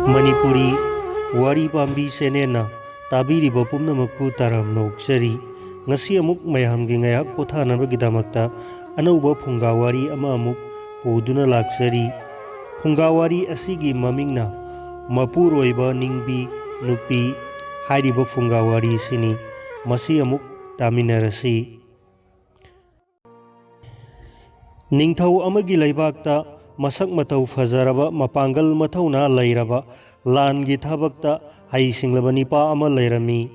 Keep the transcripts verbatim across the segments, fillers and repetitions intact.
ꯃꯅꯤꯄꯨꯔꯤ ꯋꯥꯔꯤ ꯄꯥꯝꯕꯤ ꯆꯦꯅꯦꯜꯅ ꯇꯥꯕꯤꯔꯤꯕ ꯄꯨꯝꯅꯃꯛꯄꯨ ꯇꯔꯥꯝꯅ ꯑꯣꯛꯆꯔꯤ꯫ ꯉꯁꯤ ꯑꯃꯨꯛ ꯃꯌꯥꯝꯒꯤ ꯉꯥꯏꯍꯥꯛ ꯄꯣꯊꯥꯅꯕꯒꯤꯗꯃꯛꯇ ꯑꯅꯧꯕ ꯐꯨꯡꯒꯥ ꯋꯥꯔꯤ ꯑꯃ ꯑꯃꯨꯛ ꯄꯨꯗꯨꯅ ꯂꯥꯛꯆꯔꯤ꯫ ꯐꯨꯡꯒꯥ ꯋꯥꯔꯤ ꯑꯁꯤꯒꯤ ꯃꯃꯤꯡꯅ ꯃꯄꯨꯔꯣꯏꯕ ꯅꯤꯡꯕꯤ ꯅꯨꯄꯤ ꯍꯥꯏꯔꯤꯕ ꯐꯨꯡꯒꯥ ꯋꯥꯔꯤꯁꯤꯅꯤ꯫ ꯃꯁꯤ ꯑꯃꯨꯛ ꯇꯥꯃꯤꯟꯅꯔꯁꯤ꯫ ꯅꯤꯡꯊꯧ ꯑꯃꯒꯤ ꯂꯩꯕꯥꯛꯇ ꯃꯁꯛ ꯃꯇꯧ ꯐꯖꯔꯕ, ꯃꯄꯥꯡꯒꯜ ꯃꯊꯧꯅꯥ ꯂꯩꯔꯕ, ꯂꯥꯟꯒꯤ ꯊꯕꯛꯇ ꯍꯩꯁꯤꯡꯂꯕ ꯅꯤꯄꯥ ꯑꯃ ꯂꯩꯔꯝꯃꯤ꯫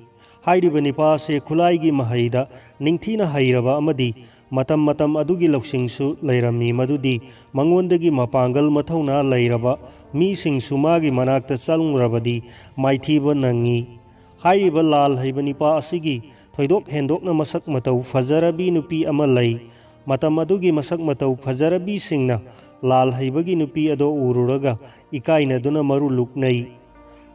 ꯍꯥꯏꯔꯤꯕ ꯅꯤꯄꯥ ꯑꯁꯤ ꯈꯨꯠꯂꯥꯏꯒꯤ ꯃꯍꯩꯗ ꯅꯤꯡꯊꯤꯅ ꯍꯩꯔꯕ ꯑꯃꯗꯤ ꯃꯇꯝ ꯃꯇꯝ ꯑꯗꯨꯒꯤ ꯂꯧꯁꯤꯡꯁꯨ ꯂꯩꯔꯝꯃꯤ, ꯃꯗꯨꯗꯤ ꯃꯉꯣꯟꯗꯒꯤ ꯃꯄꯥꯡꯒꯜ ꯃꯊꯧꯅꯥ ꯂꯩꯔꯕ ꯃꯤꯁꯤꯡꯁꯨ ꯃꯥꯒꯤ ꯃꯅꯥꯛꯇ ꯆꯪꯂꯨꯔꯕꯗꯤ ꯃꯥꯏꯊꯤꯕ ꯅꯪꯉꯤ꯫ ꯍꯥꯏꯔꯤꯕ ꯂꯥꯜ ꯍꯩꯕ ꯅꯤꯄꯥ ꯑꯁꯤꯒꯤ ꯊꯣꯏꯗꯣꯛ ꯍꯦꯟꯗꯣꯛꯅ ꯃꯁꯛ ꯃꯇꯧ ꯐꯖꯔꯕꯤ ꯅꯨꯄꯤ ꯑꯃ ꯂꯩ꯫ ꯃꯇꯝ ꯑꯗꯨꯒꯤ ꯃꯁꯛ ꯃꯇꯧ ꯐꯖꯔꯕꯤꯁꯤꯡꯅ ꯂꯥꯜ ꯍꯩꯕꯒꯤ ꯅꯨꯄꯤ ꯑꯗꯣ ꯎꯔꯨꯔꯒ ꯏꯀꯥꯏꯅꯗꯨꯅ ꯃꯔꯨ ꯂꯨꯛꯅꯩ꯫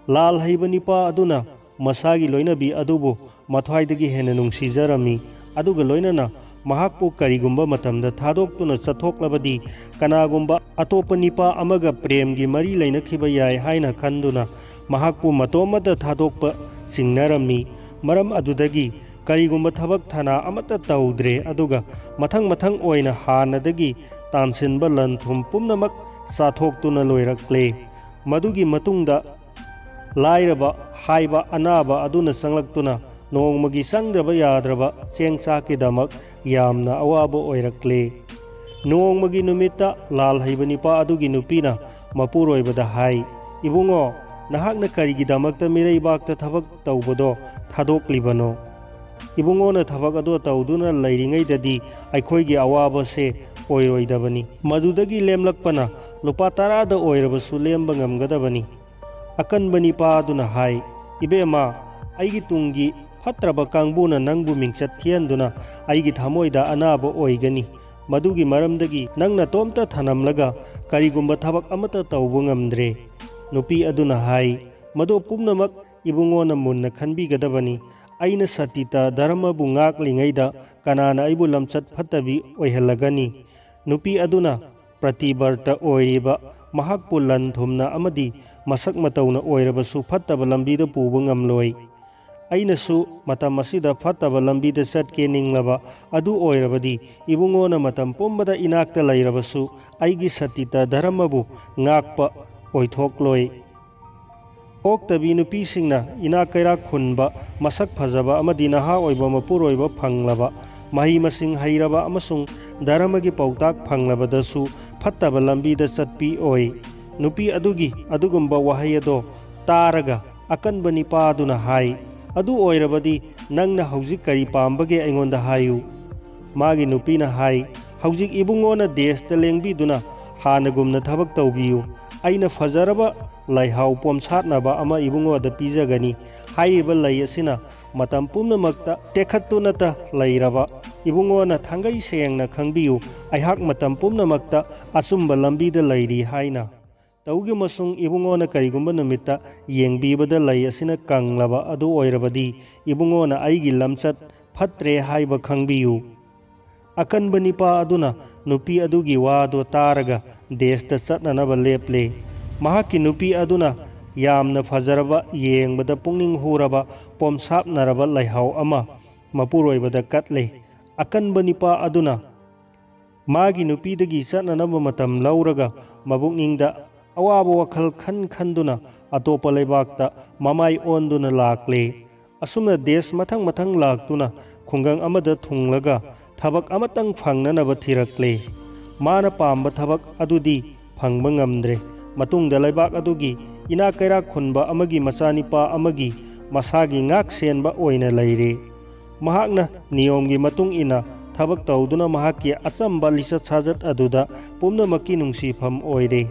ꯂꯥꯜ ꯍꯩꯕ ꯅꯤꯄꯥ ꯑꯗꯨꯅ ꯃꯁꯥꯒꯤ ꯂꯣꯏꯅꯕꯤ ꯑꯗꯨꯕꯨ ꯃꯊ꯭ꯋꯥꯏꯗꯒꯤ ꯍꯦꯟꯅ ꯅꯨꯡꯁꯤꯖꯔꯝꯃꯤ, ꯑꯗꯨꯒ ꯂꯣꯏꯅꯅ ꯃꯍꯥꯛꯄꯨ ꯀꯔꯤꯒꯨꯝꯕ ꯃꯇꯝꯗ ꯊꯥꯗꯣꯛꯇꯨꯅ ꯆꯠꯊꯣꯛꯂꯕꯗꯤ ꯀꯅꯥꯒꯨꯝꯕ ꯑꯇꯣꯞꯄ ꯅꯤꯄꯥ ꯑꯃꯒ ꯄ꯭ꯔꯦꯝꯒꯤ ꯃꯔꯤ ꯂꯩꯅꯈꯤꯕ ꯌꯥꯏ ꯍꯥꯏꯅ ꯈꯟꯗꯨꯅ ꯃꯍꯥꯛꯄꯨ ꯃꯇꯣꯝꯇ ꯊꯥꯗꯣꯛꯄ ꯆꯤꯡꯅꯔꯝꯃꯤ꯫ ꯃꯔꯝ ꯑꯗꯨꯗꯒꯤ ꯀꯔꯤꯒꯨꯝꯕ ꯊꯕꯛ ꯊꯅꯥ ꯑꯃꯠꯇ ꯇꯧꯗ꯭ꯔꯦ, ꯑꯗꯨꯒ ꯃꯊꯪ ꯃꯊꯪ ꯑꯣꯏꯅ ꯍꯥꯟꯅꯗꯒꯤ ꯇꯥꯟꯁꯤꯟꯕ ꯂꯟ ꯊꯨꯝ ꯄꯨꯝꯅꯃꯛ ꯆꯥꯊꯣꯛꯇꯨꯅ ꯂꯣꯏꯔꯛꯂꯦ꯫ ꯃꯗꯨꯒꯤ ꯃꯇꯨꯡꯗ ꯂꯥꯏꯔꯕ ꯍꯥꯏꯕ ꯑꯅꯥꯕ ꯑꯗꯨꯅ ꯆꯪꯂꯛꯇꯨꯅ ꯅꯣꯡꯃꯒꯤ ꯆꯪꯗ꯭ꯔꯕ ꯌꯥꯗ꯭ꯔꯕ ꯆꯦꯡ ꯆꯥꯛꯀꯤꯗꯃꯛ ꯌꯥꯝꯅ ꯑꯋꯥꯕ ꯑꯣꯏꯔꯛꯂꯦ꯫ ꯅꯣꯡꯃꯒꯤ ꯅꯨꯃꯤꯠꯇ ꯂꯥꯜ ꯍꯩꯕ ꯅꯤꯄꯥ ꯑꯗꯨꯒꯤ ꯅꯨꯄꯤꯅ ꯃꯄꯨꯔꯣꯏꯕꯗ ꯍꯥꯏ, "ꯏꯕꯨꯡꯉꯣ, ꯅꯍꯥꯛꯅ ꯀꯔꯤꯒꯤꯗꯃꯛꯇ ꯃꯤꯔꯩꯕꯥꯛꯇ ꯊꯕꯛ ꯇꯧꯕꯗꯣ ꯊꯥꯗꯣꯛꯂꯤꯕꯅꯣ?" "ꯏꯕꯨꯡꯉꯣꯅ ꯊꯕꯛ ꯑꯗꯣ ꯇꯧꯗꯨꯅ ꯂꯩꯔꯤꯉꯩꯗꯗꯤ ꯑꯩꯈꯣꯏꯒꯤ ꯑꯋꯥꯕꯁꯦ ꯑꯣꯏꯔꯣꯏꯗꯕꯅꯤ꯫ ꯃꯗꯨꯗꯒꯤ ꯂꯦꯝꯂꯛꯄꯅ ꯂꯨꯄꯥ ꯇꯔꯥꯗ ꯑꯣꯏꯔꯕꯁꯨ ꯂꯦꯝꯕ ꯉꯝꯒꯗꯕꯅꯤ꯫" ꯑꯀꯟꯕ ꯅꯤꯄꯥ ꯑꯗꯨꯅ ꯍꯥꯏ, "ꯏꯕꯦꯝꯃ, ꯑꯩꯒꯤ ꯇꯨꯡꯒꯤ ꯐꯠꯇ꯭ꯔꯕ ꯀꯥꯡꯕꯨꯅ ꯅꯪꯕꯨ ꯃꯤꯡꯆꯠ ꯊꯤꯍꯟꯗꯨꯅ ꯑꯩꯒꯤ ꯊꯃꯣꯏꯗ ꯑꯅꯥꯕ ꯑꯣꯏꯒꯅꯤ꯫ ꯃꯗꯨꯒꯤ ꯃꯔꯝꯗꯒꯤ ꯅꯪ ꯅꯇꯣꯝꯇ ꯊꯅꯝꯂꯒ ꯀꯔꯤꯒꯨꯝꯕ ꯊꯕꯛ ꯑꯃꯠꯇ ꯇꯧꯕ ꯉꯝꯗ꯭ꯔꯦ꯫" ꯅꯨꯄꯤ ꯑꯗꯨꯅ ꯍꯥꯏ, "ꯃꯗꯨ ꯄꯨꯝꯅꯃꯛ ꯏꯕꯨꯡꯉꯣꯅ ꯃꯨꯟꯅ ꯈꯟꯕꯤꯒꯗꯕꯅꯤ꯫ ꯑꯩꯅ ꯁꯇꯤꯇ ꯙꯔꯃꯕꯨ ꯉꯥꯛꯂꯤꯉꯩꯗ ꯀꯅꯥꯅ ꯑꯩꯕꯨ ꯂꯝꯆꯠ ꯐꯠꯇꯕꯤ ꯑꯣꯏꯍꯜꯂꯒꯅꯤ?" ꯅꯨꯄꯤ ꯑꯗꯨꯅ ꯄ꯭ꯔꯇꯤꯕꯔꯇ ꯑꯣꯏꯔꯤꯕ ꯃꯍꯥꯛꯄꯨ ꯂꯟ ꯊꯨꯝꯅ ꯑꯃꯗꯤ ꯃꯁꯛ ꯃꯇꯧꯅ ꯑꯣꯏꯔꯕꯁꯨ ꯐꯠꯇꯕ ꯂꯝꯕꯤꯗ ꯄꯨꯕ ꯉꯝꯂꯣꯏ꯫ ꯑꯩꯅꯁꯨ ꯃꯇꯝ ꯑꯁꯤꯗ ꯐꯠꯇꯕ ꯂꯝꯕꯤꯗ ꯆꯠꯀꯦ ꯅꯤꯡꯂꯕ, ꯑꯗꯨ ꯑꯣꯏꯔꯕꯗꯤ ꯏꯕꯨꯡꯉꯣꯅ ꯃꯇꯝ ꯄꯨꯝꯕꯗ ꯏꯅꯥꯛꯇ ꯂꯩꯔꯕꯁꯨ ꯑꯩꯒꯤ ꯁꯇꯤꯇ ꯙꯔꯃꯕꯨ ꯉꯥꯛꯄ ꯑꯣꯏꯊꯣꯛꯂꯣꯏ꯫ ꯑꯣꯛꯇꯕꯤ ꯅꯨꯄꯤꯁꯤꯡꯅ ꯏꯅꯥꯛ ꯀꯩꯔꯥꯛ ꯈꯨꯟꯕ, ꯃꯁꯛ ꯐꯖꯕ ꯑꯃꯗꯤ ꯅꯍꯥ ꯑꯣꯏꯕ ꯃꯄꯨꯔꯣꯏꯕ ꯐꯪꯂꯕ, ꯃꯍꯩ ꯃꯁꯤꯡ ꯍꯩꯔꯕ ꯑꯃꯁꯨꯡ ꯙꯔꯃꯒꯤ ꯄꯥꯎꯇꯥꯛ ꯐꯪꯂꯕꯗꯁꯨ ꯐꯠꯇꯕ ꯂꯝꯕꯤꯗ ꯆꯠꯄꯤ ꯑꯣꯏ꯫ ꯅꯨꯄꯤ ꯑꯗꯨꯒꯤ ꯑꯗꯨꯒꯨꯝꯕ ꯋꯥꯍꯩ ꯑꯗꯣ ꯇꯥꯔꯒ ꯑꯀꯟꯕ ꯅꯤꯄꯥ ꯑꯗꯨꯅ ꯍꯥꯏ, "ꯑꯗꯨ ꯑꯣꯏꯔꯕꯗꯤ ꯅꯪꯅ ꯍꯧꯖꯤꯛ ꯀꯔꯤ ꯄꯥꯝꯕꯒꯦ ꯑꯩꯉꯣꯟꯗ ꯍꯥꯏꯌꯨ?" ꯃꯥꯒꯤ ꯅꯨꯄꯤꯅ ꯍꯥꯏ, "ꯍꯧꯖꯤꯛ ꯏꯕꯨꯡꯉꯣꯅ ꯗꯦꯁꯇ ꯂꯦꯡꯕꯤꯗꯨꯅ ꯍꯥꯟꯅꯒꯨꯝꯅ ꯊꯕꯛ ꯇꯧꯕꯤꯌꯨ꯫ ꯑꯩꯅ ꯐꯖꯔꯕ ꯂꯩꯍꯥꯎ ꯄꯣꯝꯁꯥꯠꯅꯕ ꯑꯃ ꯏꯕꯨꯡꯉꯣꯗ ꯄꯤꯖꯒꯅꯤ꯫ ꯍꯥꯏꯔꯤꯕ ꯂꯩ ꯑꯁꯤꯅ ꯃꯇꯝ ꯄꯨꯝꯅꯃꯛꯇ ꯇꯦꯛꯈꯠꯇꯨꯅꯇ ꯂꯩꯔꯕ ꯏꯕꯨꯡꯉꯣꯅ ꯊꯥꯡꯒꯩ ꯁꯦꯡꯅ ꯈꯪꯕꯤꯌꯨ, ꯑꯩꯍꯥꯛ ꯃꯇꯝ ꯄꯨꯝꯅꯃꯛꯇ ꯑꯆꯨꯝꯕ ꯂꯝꯕꯤꯗ ꯂꯩꯔꯤ" ꯍꯥꯏꯅ꯫ ꯇꯧꯒꯤ ꯑꯃꯁꯨꯡ ꯏꯕꯨꯡꯉꯣꯅ ꯀꯔꯤꯒꯨꯝꯕ ꯅꯨꯃꯤꯠꯇ ꯌꯦꯡꯕꯤꯕꯗ ꯂꯩ ꯑꯁꯤꯅ ꯀꯪꯂꯕ ꯑꯗꯨ ꯑꯣꯏꯔꯕꯗꯤ ꯏꯕꯨꯡꯉꯣꯅ ꯑꯩꯒꯤ ꯂꯝꯆꯠ ꯐꯠꯇ꯭ꯔꯦ ꯍꯥꯏꯕ ꯈꯪꯕꯤꯌꯨ꯫ ꯑꯀꯟꯕ ꯅꯤꯄꯥ ꯑꯗꯨꯅ ꯅꯨꯄꯤ ꯑꯗꯨꯒꯤ ꯋꯥꯗꯨ ꯇꯥꯔꯒ ꯗꯦꯁꯇ ꯆꯠꯅꯅꯕ ꯂꯦꯞꯂꯦ꯫ ꯃꯍꯥꯛꯀꯤ ꯅꯨꯄꯤ ꯑꯗꯨꯅ ꯌꯥꯝꯅ ꯐꯖꯔꯕ, ꯌꯦꯡꯕꯗ ꯄꯨꯛꯅꯤꯡ ꯍꯨꯔꯕ, ꯄꯣꯝꯁꯥꯞꯅꯔꯕ ꯂꯩꯍꯥꯎ ꯑꯃ ꯃꯄꯨꯔꯣꯏꯕꯗ ꯀꯠꯂꯦ꯫ ꯑꯀꯟꯕ ꯅꯤꯄꯥ ꯑꯗꯨꯅ ꯃꯥꯒꯤ ꯅꯨꯄꯤꯗꯒꯤ ꯆꯠꯅꯅꯕ ꯃꯇꯝ ꯂꯧꯔꯒ ꯃꯕꯨꯛꯅꯤꯡꯗ ꯑꯋꯥꯕ ꯋꯥꯈꯜ ꯈꯟ ꯈꯟꯗꯨꯅ ꯑꯇꯣꯞꯄ ꯂꯩꯕꯥꯛꯇ ꯃꯃꯥꯏ ꯑꯣꯟꯗꯨꯅ ꯂꯥꯛꯂꯦ꯫ ꯑꯁꯨꯝꯅ ꯗꯦꯁ ꯃꯊꯪ ꯃꯊꯪ ꯂꯥꯛꯇꯨꯅ ꯈꯨꯡꯒꯪ ꯑꯃꯗ ꯊꯨꯡꯂꯒ ꯊꯕꯛ ꯑꯃꯇꯪ ꯐꯪꯅꯅꯕ ꯊꯤꯔꯛꯂꯦ꯫ ꯃꯥꯅ ꯄꯥꯝꯕ ꯊꯕꯛ ꯑꯗꯨꯗꯤ ꯐꯪꯕ ꯉꯝꯗ꯭ꯔꯦ꯫ ꯃꯇꯨꯡꯗ ꯂꯩꯕꯥꯛ ꯑꯗꯨꯒꯤ ꯏꯅꯥꯛ ꯀꯩꯔꯥꯛ ꯈꯨꯟꯕ ꯑꯃꯒꯤ ꯃꯆꯥꯅꯤꯄꯥ ꯑꯃꯒꯤ ꯃꯁꯥꯒꯤ ꯉꯥꯛ ꯁꯦꯟꯕ ꯑꯣꯏꯅ ꯂꯩꯔꯦ꯫ ꯃꯍꯥꯛꯅ ꯅꯤꯌꯣꯝꯒꯤ ꯃꯇꯨꯡ ꯏꯟꯅ ꯊꯕꯛ ꯇꯧꯗꯨꯅ ꯃꯍꯥꯛꯀꯤ ꯑꯆꯝꯕ ꯂꯤꯆꯠ ꯁꯥꯖꯠ ꯑꯗꯨꯗ ꯄꯨꯝꯅꯃꯛꯀꯤ ꯅꯨꯡꯁꯤꯐꯝ ꯑꯣꯏꯔꯦ꯫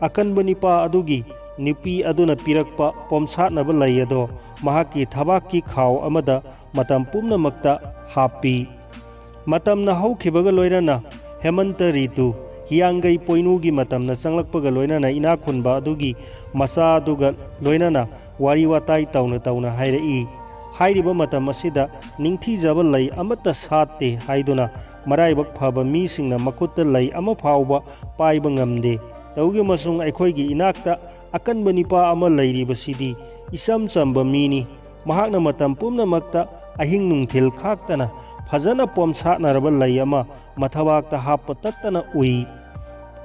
ꯑꯀꯟꯕ ꯅꯤꯄꯥ ꯑꯗꯨꯒꯤ ꯅꯨꯄꯤ ꯑꯗꯨꯅ ꯄꯤꯔꯛꯄ ꯄꯣꯝꯁꯥꯠꯅꯕ ꯂꯩ ꯑꯗꯣ ꯃꯍꯥꯛꯀꯤ ꯊꯕꯥꯛꯀꯤ ꯈꯥꯎ ꯑꯃꯗ ꯃꯇꯝ ꯄꯨꯝꯅꯃꯛꯇ ꯍꯥꯞꯄꯤ꯫ ꯃꯇꯝꯅ ꯍꯧꯈꯤꯕꯒ ꯂꯣꯏꯅꯅ ꯍꯦꯃꯟꯇ ꯔꯤꯇꯨ, ꯍꯤꯌꯥꯡꯒꯩ ꯄꯣꯏꯅꯨꯒꯤ ꯃꯇꯝꯅ ꯆꯪꯂꯛꯄꯒ ꯂꯣꯏꯅꯅ ꯏꯅꯥꯛ ꯈꯨꯟꯕ ꯑꯗꯨꯒꯤ ꯃꯆꯥꯗꯨꯒ ꯂꯣꯏꯅꯅ ꯋꯥꯔꯤ ꯋꯥꯇꯥꯏ ꯇꯧꯅ ꯇꯧꯅ ꯍꯥꯏꯔꯛꯏ꯫ ꯍꯥꯏꯔꯤꯕ ꯃꯇꯝ ꯑꯁꯤꯗ ꯅꯤꯡꯊꯤꯖꯕ ꯂꯩ ꯑꯃꯠꯇ ꯁꯥꯠꯇꯦ ꯍꯥꯏꯗꯨꯅ ꯃꯔꯥꯏꯕꯛ ꯐꯕ ꯃꯤꯁꯤꯡꯅ ꯃꯈꯨꯠꯇ ꯂꯩ ꯑꯃ ꯐꯥꯎꯕ ꯄꯥꯏꯕ ꯉꯝꯗꯦ꯫ ꯇꯧꯒꯤ ꯑꯃꯁꯨꯡ ꯑꯩꯈꯣꯏꯒꯤ ꯏꯅꯥꯛꯇ ꯑꯀꯟꯕ ꯅꯤꯄꯥ ꯑꯃ ꯂꯩꯔꯤꯕꯁꯤꯗꯤ ꯏꯆꯝ ꯆꯝꯕ ꯃꯤꯅꯤ꯫ ꯃꯍꯥꯛꯅ ꯃꯇꯝ ꯄꯨꯝꯅꯃꯛꯇ ꯑꯍꯤꯡ ꯅꯨꯡꯊꯤꯜ ꯈꯥꯛꯇꯅ ꯐꯖꯅ ꯄꯣꯝꯁꯥꯠꯅꯔꯕ ꯂꯩ ꯑꯃ ꯃꯊꯕꯥꯛꯇ ꯍꯥꯞꯄ ꯇꯠꯇꯅ ꯎꯏ꯫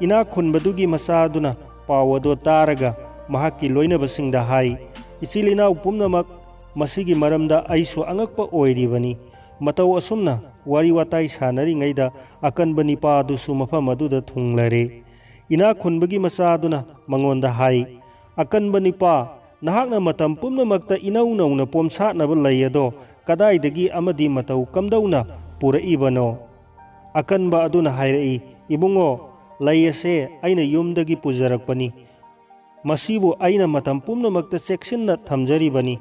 ꯏꯅꯥꯛ ꯈꯨꯟꯕꯗꯨꯒꯤ ꯃꯆꯥꯗꯨꯅ ꯄꯥꯎ ꯑꯗꯨ ꯇꯥꯔꯒ ꯃꯍꯥꯛꯀꯤ ꯂꯣꯏꯅꯕꯁꯤꯡꯗ ꯍꯥꯏ, "ꯏꯆꯤꯜ ꯏꯅꯥꯎ ꯄꯨꯝꯅꯃꯛ, ꯃꯁꯤꯒꯤ ꯃꯔꯝꯗ ꯑꯩꯁꯨ ꯑꯉꯛꯄ ꯑꯣꯏꯔꯤꯕꯅꯤ꯫ ꯃꯇꯧ ꯑꯁꯨꯝꯅ ꯋꯥꯔꯤ ꯋꯥꯇꯥꯏ ꯁꯥꯟꯅꯔꯤꯉꯩꯗ ꯑꯀꯟꯕ ꯅꯤꯄꯥ ꯑꯗꯨꯁꯨ ꯃꯐꯝ ꯑꯗꯨꯗ ꯊꯨꯡꯂꯔꯦ꯫" ꯏꯅꯥꯛ ꯈꯨꯟꯕꯒꯤ ꯃꯆꯥꯗꯨꯅ ꯃꯉꯣꯟꯗ ꯍꯥꯏ, "ꯑꯀꯟꯕ ꯅꯤꯄꯥ, ꯅꯍꯥꯛꯅ ꯃꯇꯝ ꯄꯨꯝꯅꯃꯛꯇ ꯏꯅꯧ ꯅꯧꯅ ꯄꯣꯝꯁꯥꯠꯅꯕ ꯂꯩ ꯑꯗꯣ ꯀꯗꯥꯏꯗꯒꯤ ꯑꯃꯗꯤ ꯃꯇꯧ ꯀꯝꯗꯧꯅ ꯄꯨꯔꯛꯏꯕꯅꯣ?" ꯑꯀꯟꯕ ꯑꯗꯨꯅ ꯍꯥꯏꯔꯛꯏ, "ꯏꯕꯨꯡꯉꯣ, ꯂꯩ ꯑꯁꯦ ꯑꯩꯅ ꯌꯨꯝꯗꯒꯤ ꯄꯨꯖꯔꯛꯄꯅꯤ꯫ ꯃꯁꯤꯕꯨ ꯑꯩꯅ ꯃꯇꯝ ꯄꯨꯝꯅꯃꯛꯇ ꯆꯦꯛꯁꯤꯟꯅ ꯊꯝꯖꯔꯤꯕꯅꯤ꯫"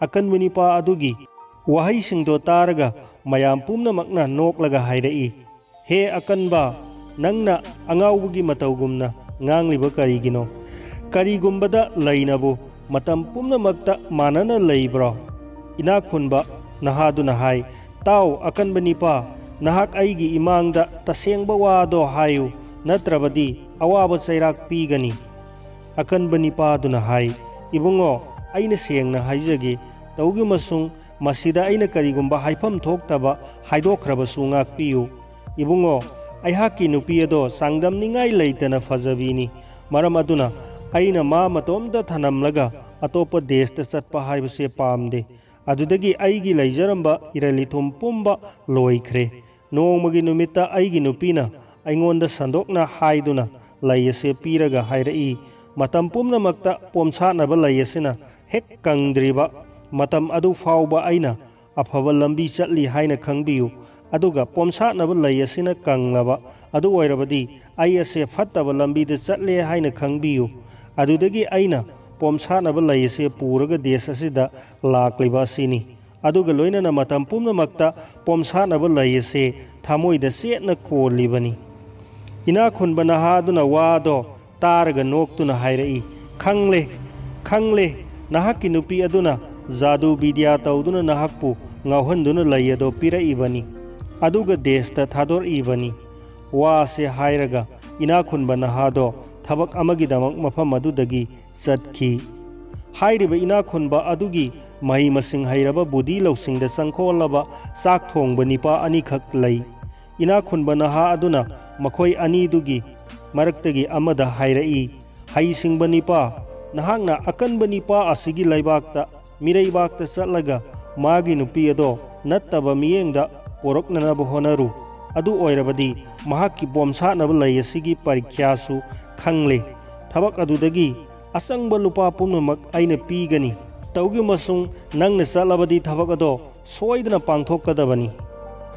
ꯑꯀꯟꯕ ꯅꯤꯄꯥ ꯑꯗꯨꯒꯤ ꯋꯥꯍꯩꯁꯤꯡꯗꯣ ꯇꯥꯔꯒ ꯃꯌꯥꯝ ꯄꯨꯝꯅꯃꯛꯅ ꯅꯣꯛꯂꯒ ꯍꯥꯏꯔꯛꯏ, "ꯍꯦ ꯑꯀꯟꯕ, ꯅꯪꯅ ꯑꯉꯥꯎꯕꯒꯤ ꯃꯇꯧꯒꯨꯝꯅ ꯉꯥꯡꯂꯤꯕ ꯀꯔꯤꯒꯤꯅꯣ? ꯀꯔꯤꯒꯨꯝꯕꯗ ꯂꯩꯅꯕꯨ ꯃꯇꯝ ꯄꯨꯝꯅꯃꯛꯇ ꯃꯥꯟꯅꯅ ꯂꯩꯕ꯭ꯔꯣ?" ꯏꯅꯥꯛ ꯈꯨꯟꯕ ꯅꯍꯥꯗꯨꯅ ꯍꯥꯏ, "ꯇꯥꯎ, ꯑꯀꯟꯕ ꯅꯤꯄꯥ, ꯅꯍꯥꯛ ꯑꯩꯒꯤ ꯏꯃꯥꯡꯗ ꯇꯁꯦꯡꯕ ꯋꯥꯗꯣ ꯍꯥꯏꯌꯨ, ꯅꯠꯇ꯭ꯔꯕꯗꯤ ꯑꯋꯥꯕ ꯆꯩꯔꯥꯛ ꯄꯤꯒꯅꯤ꯫" ꯑꯀꯟꯕ ꯅꯤꯄꯥꯗꯨꯅ ꯍꯥꯏ, "ꯏꯕꯨꯡꯉꯣ, ꯑꯩꯅ ꯁꯦꯡꯅ ꯍꯥꯏꯖꯒꯦ, ꯇꯧꯒꯤꯃꯁꯨꯡ ꯃꯁꯤꯗ ꯑꯩꯅ ꯀꯔꯤꯒꯨꯝꯕ ꯍꯥꯏꯐꯝ ꯊꯣꯛꯇꯕ ꯍꯥꯏꯗꯣꯛꯈ꯭ꯔꯕꯁꯨ ꯉꯥꯛꯄꯤꯌꯨ꯫ ꯏꯕꯨꯡꯉꯣ, ꯑꯩꯍꯥꯛꯀꯤ ꯅꯨꯄꯤ ꯑꯗꯣ ꯆꯥꯡꯗꯝꯅꯤꯡꯉꯥꯏ ꯂꯩꯇꯅ ꯐꯖꯕꯤꯅꯤ꯫ ꯃꯔꯝ ꯑꯗꯨꯅ ꯑꯩꯅ ꯃꯥ ꯃꯇꯣꯝꯇ ꯊꯅꯝꯂꯒ ꯑꯇꯣꯞꯄ ꯗꯦꯁꯇ ꯆꯠꯄ ꯍꯥꯏꯕꯁꯦ ꯄꯥꯝꯗꯦ꯫ ꯑꯗꯨꯗꯒꯤ ꯑꯩꯒꯤ ꯂꯩꯖꯔꯝꯕ ꯏꯔꯜ ꯏꯊꯨꯝ ꯄꯨꯝꯕ ꯂꯣꯏꯈ꯭ꯔꯦ꯫ ꯅꯣꯡꯃꯒꯤ ꯅꯨꯃꯤꯠꯇ ꯑꯩꯒꯤ ꯅꯨꯄꯤꯅ ꯑꯩꯉꯣꯟꯗ ꯁꯟꯗꯣꯛꯅ ꯍꯥꯏꯗꯨꯅ ꯂꯩ ꯑꯁꯦ ꯄꯤꯔꯒ ꯍꯥꯏꯔꯛꯏ, 'ꯃꯇꯝ ꯄꯨꯝꯅꯃꯛꯇ ꯄꯣꯝꯁꯥꯠꯅꯕ ꯂꯩ ꯑꯁꯤꯅ ꯍꯦꯛ ꯀꯪꯗ꯭ꯔꯤꯕ ꯃꯇꯝ ꯑꯗꯨ ꯐꯥꯎꯕ ꯑꯩꯅ ꯑꯐꯕ ꯂꯝꯕꯤ ꯆꯠꯂꯤ ꯍꯥꯏꯅ ꯈꯪꯕꯤꯌꯨ꯫ ꯑꯗꯨꯒ ꯄꯣꯝꯁꯥꯠꯅꯕ ꯂꯩ ꯑꯁꯤꯅ ꯀꯪꯂꯕ ꯑꯗꯨ ꯑꯣꯏꯔꯕꯗꯤ ꯑꯩ ꯑꯁꯦ ꯐꯠꯇꯕ ꯂꯝꯕꯤꯗ ꯆꯠꯂꯦ ꯍꯥꯏꯅ ꯈꯪꯕꯤꯌꯨ꯫ ꯑꯗꯨꯗꯒꯤ ꯑꯩꯅ ꯄꯣꯝꯁꯥꯠꯅꯕ ꯂꯩ ꯑꯁꯦ ꯄꯨꯔꯒ ꯗꯦꯁ ꯑꯁꯤꯗ ꯂꯥꯛꯂꯤꯕ ꯑꯁꯤꯅꯤ꯫ ꯑꯗꯨꯒ ꯂꯣꯏꯅꯅ ꯃꯇꯝ ꯄꯨꯝꯅꯃꯛꯇ ꯄꯣꯝꯁꯥꯠꯅꯕ ꯂꯩ ꯑꯁꯦ ꯊꯃꯣꯏꯗ ꯆꯦꯠꯅ ꯀꯣꯜꯂꯤꯕꯅꯤ.'" ꯏꯅꯥꯛ ꯈꯨꯟꯕ ꯅꯍꯥ ꯑꯗꯨꯅ ꯋꯥꯗꯣ ꯇꯥꯔꯒ ꯅꯣꯛꯇꯨꯅ ꯍꯥꯏꯔꯛꯏ, "ꯈꯪꯂꯦ, ꯈꯪꯂꯦ, ꯅꯍꯥꯛꯀꯤ ꯅꯨꯄꯤ ꯑꯗꯨꯅ ꯖꯥꯗꯨ ꯕꯤꯗ꯭ꯌꯥ ꯇꯧꯗꯨꯅ ꯅꯍꯥꯛꯄꯨ ꯉꯥꯎꯍꯟꯗꯨꯅ ꯂꯩ ꯑꯗꯣ ꯄꯤꯔꯛꯏꯕꯅꯤ, ꯑꯗꯨꯒ ꯗꯦꯁꯇ ꯊꯥꯗꯣꯔꯛꯏꯕꯅꯤ꯫" ꯋꯥꯁꯦ ꯍꯥꯏꯔꯒ ꯏꯅꯥꯛ ꯈꯨꯟꯕ ꯅꯍꯥꯗꯣ ꯊꯕꯛ ꯑꯃꯒꯤꯗꯃꯛ ꯃꯐꯝ ꯑꯗꯨꯗꯒꯤ ꯆꯠꯈꯤ꯫ ꯍꯥꯏꯔꯤꯕ ꯏꯅꯥꯛ ꯈꯨꯟꯕ ꯑꯗꯨꯒꯤ ꯃꯍꯩ ꯃꯁꯤꯡ ꯍꯩꯔꯕ ꯕꯨꯙꯤ ꯂꯧꯁꯤꯡꯗ ꯆꯪꯈꯣꯜꯂꯕ ꯆꯥꯛ ꯊꯣꯡꯕ ꯅꯤꯄꯥ ꯑꯅꯤꯈꯛ ꯂꯩ꯫ ꯏꯅꯥꯛ ꯈꯨꯟꯕ ꯅꯍꯥ ꯑꯗꯨꯅ ꯃꯈꯣꯏ ꯑꯅꯤꯗꯨꯒꯤ ꯃꯔꯛꯇꯒꯤ ꯑꯃꯗ ꯍꯥꯏꯔꯛꯏ, "ꯍꯩꯁꯤꯡꯕ ꯅꯤꯄꯥ, ꯅꯍꯥꯛꯅ ꯑꯀꯟꯕ ꯅꯤꯄꯥ ꯑꯁꯤꯒꯤ ꯂꯩꯕꯥꯛꯇ, ꯃꯤꯔꯩꯕꯥꯛꯇ ꯆꯠꯂꯒ ꯃꯥꯒꯤ ꯅꯨꯄꯤ ꯑꯗꯣ ꯅꯠꯇꯕ ꯃꯤꯠꯌꯦꯡꯗ ꯄꯣꯔꯛꯅꯅꯕ ꯍꯣꯠꯅꯔꯨ꯫ ꯑꯗꯨ ꯑꯣꯏꯔꯕꯗꯤ ꯃꯍꯥꯛꯀꯤ ꯕꯣꯝꯁꯥꯠꯅꯕ ꯂꯩ ꯑꯁꯤꯒꯤ ꯄꯔꯤꯈ꯭ꯌꯥꯁꯨ ꯈꯪꯂꯦ꯫ ꯊꯕꯛ ꯑꯗꯨꯗꯒꯤ ꯑꯆꯪꯕ ꯂꯨꯄꯥ ꯄꯨꯝꯅꯃꯛ ꯑꯩꯅ ꯄꯤꯒꯅꯤ꯫ ꯇꯧꯒꯤꯃꯁꯨꯡ ꯅꯪꯅ ꯆꯠꯂꯕꯗꯤ ꯊꯕꯛ ꯑꯗꯣ ꯁꯣꯏꯗꯅ ꯄꯥꯡꯊꯣꯛꯀꯗꯕꯅꯤ꯫"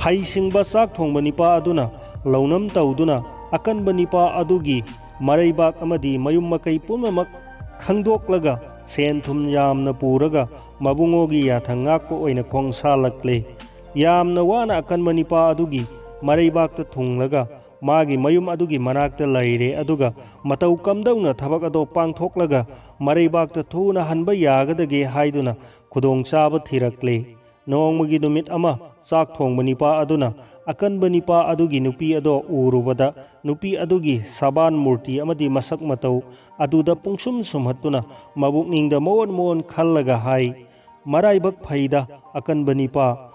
ꯍꯩꯁꯤꯡꯕ ꯆꯥꯛ ꯊꯣꯡꯕ ꯅꯤꯄꯥ ꯑꯗꯨꯅ ꯂꯧꯅꯝ ꯇꯧꯗꯨꯅ ꯑꯀꯟꯕ ꯅꯤꯄꯥ ꯑꯗꯨꯒꯤ ꯃꯔꯩꯕꯥꯛ ꯑꯃꯗꯤ ꯃꯌꯨꯝ ꯃꯀꯩ ꯄꯨꯝꯅꯃꯛ ꯈꯪꯗꯣꯛꯂꯒ ꯁꯦꯟ ꯊꯨꯝ ꯌꯥꯝꯅ ꯄꯨꯔꯒ ꯃꯕꯨꯡꯉꯣꯒꯤ ꯌꯥꯊꯪ ꯉꯥꯛꯄ ꯑꯣꯏꯅ ꯈꯣꯡꯁꯥꯜꯂꯛꯂꯦ꯫ ꯌꯥꯝꯅ ꯋꯥꯅ ꯑꯀꯟꯕ ꯅꯤꯄꯥ ꯑꯗꯨꯒꯤ ꯃꯔꯩꯕꯥꯛꯇ ꯊꯨꯡꯂꯒ ꯃꯥꯒꯤ ꯃꯌꯨꯝ ꯑꯗꯨꯒꯤ ꯃꯅꯥꯛꯇ ꯂꯩꯔꯦ, ꯑꯗꯨꯒ ꯃꯇꯧ ꯀꯝꯗꯧꯅ ꯊꯕꯛ ꯑꯗꯣ ꯄꯥꯡꯊꯣꯛꯂꯒ ꯃꯔꯩꯕꯥꯛꯇ ꯊꯨꯅ ꯍꯟꯕ ꯌꯥꯒꯗꯒꯦ ꯍꯥꯏꯗꯨꯅ ꯈꯨꯗꯣꯡꯆꯥꯕ ꯊꯤꯔꯛꯂꯦ꯫ ꯅꯣꯡꯃꯒꯤ ꯅꯨꯃꯤꯠ ꯑꯃ ꯆꯥꯛ ꯊꯣꯡꯕ ꯅꯤꯄꯥ ꯑꯗꯨꯅ ꯑꯀꯟꯕ ꯅꯤꯄꯥ ꯑꯗꯨꯒꯤ ꯅꯨꯄꯤ ꯑꯗꯣ ꯎꯔꯨꯕꯗ, ꯅꯨꯄꯤ ꯑꯗꯨꯒꯤ ꯁꯕꯥꯟ ꯃꯨꯔꯇꯤ ꯑꯃꯗꯤ ꯃꯁꯛ ꯃꯇꯧ ꯑꯗꯨꯗ ꯄꯨꯡꯁꯨꯝ ꯁꯨꯝꯍꯠꯇꯨꯅ ꯃꯕꯨꯛꯅꯤꯡꯗ ꯃꯑꯣꯟ ꯃꯑꯣꯟ ꯈꯜꯂꯒ ꯍꯥꯏ, "ꯃꯔꯥꯏꯕꯛ ꯐꯩꯗ ꯑꯀꯟꯕ ꯅꯤꯄꯥ,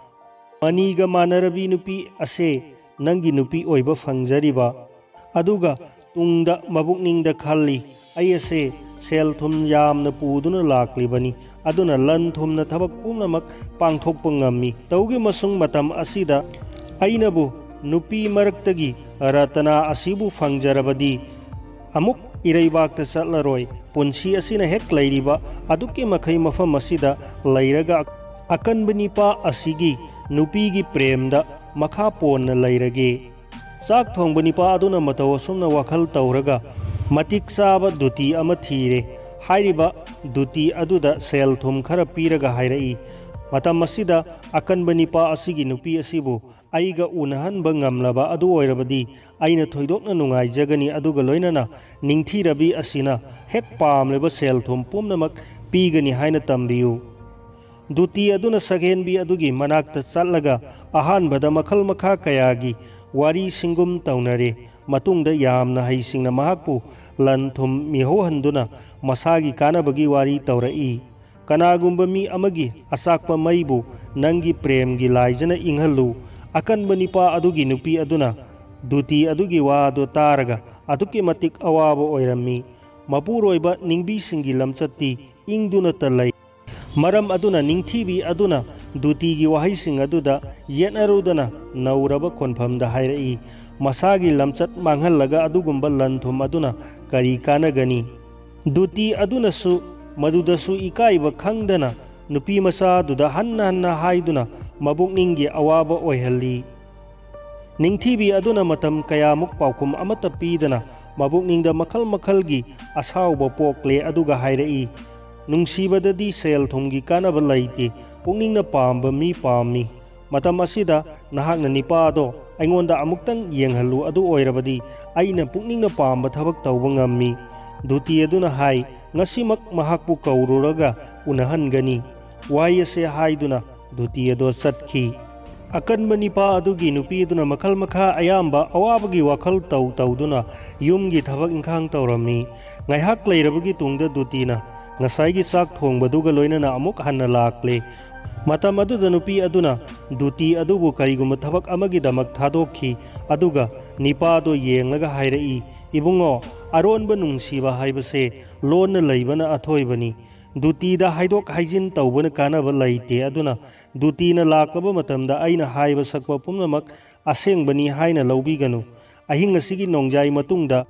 ꯃꯅꯤꯒ ꯃꯥꯟꯅꯔꯕꯤ ꯅꯨꯄꯤ ꯑꯁꯦ ꯅꯪꯒꯤ ꯅꯨꯄꯤ ꯑꯣꯏꯕ ꯐꯪꯖꯔꯤꯕ꯫ ꯑꯗꯨꯒ ꯇꯨꯡꯗ ꯃꯕꯨꯛꯅꯤꯡꯗ ꯈꯜꯂꯤ, ꯑꯩ ꯑꯁꯦ ꯁꯦꯜ ꯊꯨꯝ ꯌꯥꯝꯅ ꯄꯨꯗꯨꯅ ꯂꯥꯛꯂꯤꯕꯅꯤ, ꯑꯗꯨꯅ ꯂꯟ ꯊꯨꯝꯅ ꯊꯕꯛ ꯄꯨꯝꯅꯃꯛ ꯄꯥꯡꯊꯣꯛꯄ ꯉꯝꯃꯤ꯫ ꯇꯧꯒꯤꯃꯁꯨꯡ ꯃꯇꯝ ꯑꯁꯤꯗ ꯑꯩꯅꯕꯨ ꯅꯨꯄꯤ ꯃꯔꯛꯇꯒꯤ ꯔꯇꯅꯥ ꯑꯁꯤꯕꯨ ꯐꯪꯖꯔꯕꯗꯤ ꯑꯃꯨꯛ ꯏꯔꯩꯕꯥꯛꯇ ꯆꯠꯂꯔꯣꯏ꯫ ꯄꯨꯟꯁꯤ ꯑꯁꯤꯅ ꯍꯦꯛ ꯂꯩꯔꯤꯕ ꯑꯗꯨꯛꯀꯤ ꯃꯈꯩ ꯃꯐꯝ ꯑꯁꯤꯗ ꯂꯩꯔꯒ ꯑꯀꯟꯕ ꯅꯤꯄꯥ ꯑꯁꯤꯒꯤ ꯅꯨꯄꯤꯒꯤ ꯄ꯭ꯔꯦꯝꯗ ꯃꯈꯥ ꯄꯣꯟꯅ ꯂꯩꯔꯒꯦ꯫" ꯆꯥꯛ ꯊꯣꯡꯕ ꯅꯤꯄꯥ ꯑꯗꯨꯅ ꯃꯇꯧ ꯑꯁꯨꯝꯅ ꯋꯥꯈꯜ ꯇꯧꯔꯒ ꯃꯇꯤꯛ ꯆꯥꯕ ꯗꯨꯇꯤ ꯑꯃ ꯊꯤꯔꯦ꯫ ꯍꯥꯏꯔꯤꯕ ꯗꯨꯇꯤ ꯑꯗꯨꯗ ꯁꯦꯜ ꯊꯨꯝ ꯈꯔ ꯄꯤꯔꯒ ꯍꯥꯏꯔꯛꯏ, "ꯃꯇꯝ ꯑꯁꯤꯗ ꯑꯀꯟꯕ ꯅꯤꯄꯥ ꯑꯁꯤꯒꯤ ꯅꯨꯄꯤ ꯑꯁꯤꯕꯨ ꯑꯩꯒ ꯎꯅꯍꯟꯕ ꯉꯝꯂꯕ ꯑꯗꯨ ꯑꯣꯏꯔꯕꯗꯤ ꯑꯩꯅ ꯊꯣꯏꯗꯣꯛꯅ ꯅꯨꯡꯉꯥꯏꯖꯒꯅꯤ, ꯑꯗꯨꯒ ꯂꯣꯏꯅꯅ ꯅꯤꯡꯊꯤꯔꯕꯤ ꯑꯁꯤꯅ ꯍꯦꯛ ꯄꯥꯝꯂꯤꯕ ꯁꯦꯜ ꯊꯨꯝ ꯄꯨꯝꯅꯃꯛ ꯄꯤꯒꯅꯤ ꯍꯥꯏꯅ ꯇꯝꯕꯤꯌꯨ꯫" ꯗꯨꯇꯤ ꯑꯗꯨꯅ ꯁꯛꯍꯦꯟꯕꯤ ꯑꯗꯨꯒꯤ ꯃꯅꯥꯛꯇ ꯆꯠꯂꯒ ꯑꯍꯥꯟꯕꯗ ꯃꯈꯜ ꯃꯈꯥ ꯀꯌꯥꯒꯤ ꯋꯥꯔꯤ ꯁꯤꯡꯒꯨꯝ ꯇꯧꯅꯔꯦ꯫ ꯃꯇꯨꯡꯗ ꯌꯥꯝꯅ ꯍꯩꯁꯤꯡꯅ ꯃꯍꯥꯛꯄꯨ ꯂꯟ ꯊꯨꯝ ꯃꯤꯍꯧꯍꯟꯗꯨꯅ ꯃꯁꯥꯒꯤ ꯀꯥꯟꯅꯕꯒꯤ ꯋꯥꯔꯤ ꯇꯧꯔꯛꯏ꯫ "ꯀꯅꯥꯒꯨꯝꯕ ꯃꯤ ꯑꯃꯒꯤ ꯑꯆꯥꯛꯄ ꯃꯩꯕꯨ ꯅꯪꯒꯤ ꯄ꯭ꯔꯦꯝꯒꯤ ꯂꯥꯏꯖꯅ ꯏꯪꯍꯜꯂꯨ"꯫ ꯑꯀꯟꯕ ꯅꯤꯄꯥ ꯑꯗꯨꯒꯤ ꯅꯨꯄꯤ ꯑꯗꯨꯅ ꯗꯨꯇꯤ ꯑꯗꯨꯒꯤ ꯋꯥ ꯑꯗꯨ ꯇꯥꯔꯒ ꯑꯗꯨꯛꯀꯤ ꯃꯇꯤꯛ ꯑꯋꯥꯕ ꯑꯣꯏꯔꯝꯃꯤ꯫ ꯃꯄꯨꯔꯣꯏꯕ ꯅꯤꯡꯕꯤꯁꯤꯡꯒꯤ ꯂꯝꯆꯠꯇꯤ ꯏꯪꯗꯨꯅꯇ ꯂꯩ꯫ ꯃꯔꯝ ꯑꯗꯨꯅ ꯅꯤꯡꯊꯤꯕꯤ ꯑꯗꯨꯅ ꯗꯨꯇꯤꯒꯤ ꯋꯥꯍꯩꯁꯤꯡ ꯑꯗꯨꯗ ꯌꯦꯠꯅꯔꯨꯗꯅ ꯅꯧꯔꯕ ꯈꯣꯟꯐꯝꯗ ꯍꯥꯏꯔꯛꯏ, "ꯃꯁꯥꯒꯤ ꯂꯝꯆꯠ ꯃꯥꯡꯍꯜꯂꯒ ꯑꯗꯨꯒꯨꯝꯕ ꯂꯟ ꯊꯨꯝ ꯑꯗꯨꯅ ꯀꯔꯤ ꯀꯥꯟꯅꯒꯅꯤ?" ꯗꯨꯇꯤ ꯑꯗꯨꯅꯁꯨ ꯃꯗꯨꯗꯁꯨ ꯏꯀꯥꯏꯕ ꯈꯪꯗꯅ ꯅꯨꯄꯤ ꯃꯆꯥꯗꯨꯗ ꯍꯟꯅ ꯍꯟꯅ ꯍꯥꯏꯗꯨꯅ ꯃꯕꯨꯛꯅꯤꯡꯒꯤ ꯑꯋꯥꯕ ꯑꯣꯏꯍꯜꯂꯤ꯫ ꯅꯤꯡꯊꯤꯕꯤ ꯑꯗꯨꯅ ꯃꯇꯝ ꯀꯌꯥꯃꯨꯛ ꯄꯥꯎꯈꯨꯝ ꯑꯃꯠꯇ ꯄꯤꯗꯅ ꯃꯕꯨꯛꯅꯤꯡꯗ ꯃꯈꯜ ꯃꯈꯜꯒꯤ ꯑꯁꯥꯎꯕ ꯄꯣꯛꯂꯦ, ꯑꯗꯨꯒ ꯍꯥꯏꯔꯛꯏ, "ꯅꯨꯡꯁꯤꯕꯗꯗꯤ ꯁꯦꯜ ꯊꯨꯝꯒꯤ ꯀꯥꯟꯅꯕ ꯂꯩꯇꯦ, ꯄꯨꯛꯅꯤꯡꯅ ꯄꯥꯝꯕ ꯃꯤ ꯄꯥꯝꯃꯤ꯫ ꯃꯇꯝ ꯑꯁꯤꯗ ꯅꯍꯥꯛꯅ ꯅꯤꯄꯥꯗꯣ ꯑꯩꯉꯣꯟꯗ ꯑꯃꯨꯛꯇꯪ ꯌꯦꯡꯍꯜꯂꯨ, ꯑꯗꯨ ꯑꯣꯏꯔꯕꯗꯤ ꯑꯩꯅ ꯄꯨꯛꯅꯤꯡꯅ ꯄꯥꯝꯕ ꯊꯕꯛ ꯇꯧꯕ ꯉꯝꯃꯤ"꯫ ꯗꯨꯇꯤ ꯑꯗꯨꯅ ꯍꯥꯏ, "ꯉꯁꯤꯃꯛ ꯃꯍꯥꯛꯄꯨ ꯀꯧꯔꯨꯔꯒ ꯎꯅꯍꯟꯒꯅꯤ"꯫ ꯋꯥꯍꯩ ꯑꯁꯦ ꯍꯥꯏꯗꯨꯅ ꯗꯨꯇꯤ ꯑꯗꯣ ꯆꯠꯈꯤ꯫ ꯑꯀꯟꯕ ꯅꯤꯄꯥ ꯑꯗꯨꯒꯤ ꯅꯨꯄꯤ ꯑꯗꯨꯅ ꯃꯈꯜ ꯃꯈꯥ ꯑꯌꯥꯝꯕ ꯑꯋꯥꯕꯒꯤ ꯋꯥꯈꯜ ꯇꯧ ꯇꯧꯗꯨꯅ ꯌꯨꯝꯒꯤ ꯊꯕꯛ ꯏꯪꯈꯥꯡ ꯇꯧꯔꯝꯃꯤ꯫ ꯉꯥꯏꯍꯥꯛ ꯂꯩꯔꯕꯒꯤ ꯇꯨꯡꯗ ꯗꯨꯇꯤꯅ ꯉꯁꯥꯏꯒꯤ ꯆꯥꯛ ꯊꯣꯡꯕꯗꯨꯒ ꯂꯣꯏꯅꯅ ꯑꯃꯨꯛ ꯍꯟꯅ ꯂꯥꯛꯂꯦ꯫ ꯃꯇꯝ ꯑꯗꯨꯗ ꯅꯨꯄꯤ ꯑꯗꯨꯅ ꯗꯨꯇꯤ ꯑꯗꯨꯕꯨ ꯀꯔꯤꯒꯨꯝꯕ ꯊꯕꯛ ꯑꯃꯒꯤꯗꯃꯛ ꯊꯥꯗꯣꯛꯈꯤ, ꯑꯗꯨꯒ ꯅꯤꯄꯥꯗꯣ ꯌꯦꯡꯂꯒ ꯍꯥꯏꯔꯛꯏ, "ꯏꯕꯨꯡꯉꯣ, ꯑꯔꯣꯟꯕ ꯅꯨꯡꯁꯤꯕ ꯍꯥꯏꯕꯁꯦ ꯂꯣꯟꯅ ꯂꯩꯕꯅ ꯑꯊꯣꯏꯕꯅꯤ꯫ ꯗꯨꯇꯤꯗ ꯍꯥꯏꯗꯣꯛ ꯍꯥꯏꯖꯤꯟ ꯇꯧꯕꯅ ꯀꯥꯟꯅꯕ ꯂꯩꯇꯦ꯫ ꯑꯗꯨꯅ ꯗꯨꯇꯤꯅ ꯂꯥꯛꯂꯕ ꯃꯇꯝꯗ ꯑꯩꯅ ꯍꯥꯏꯕ ꯁꯛꯄ ꯄꯨꯝꯅꯃꯛ ꯑꯁꯦꯡꯕꯅꯤ ꯍꯥꯏꯅ ꯂꯧꯕꯤꯒꯅꯨ꯫ ꯑꯍꯤꯡ ꯑꯁꯤꯒꯤ ꯅꯣꯡꯖꯥꯏ ꯃꯇꯨꯡꯗ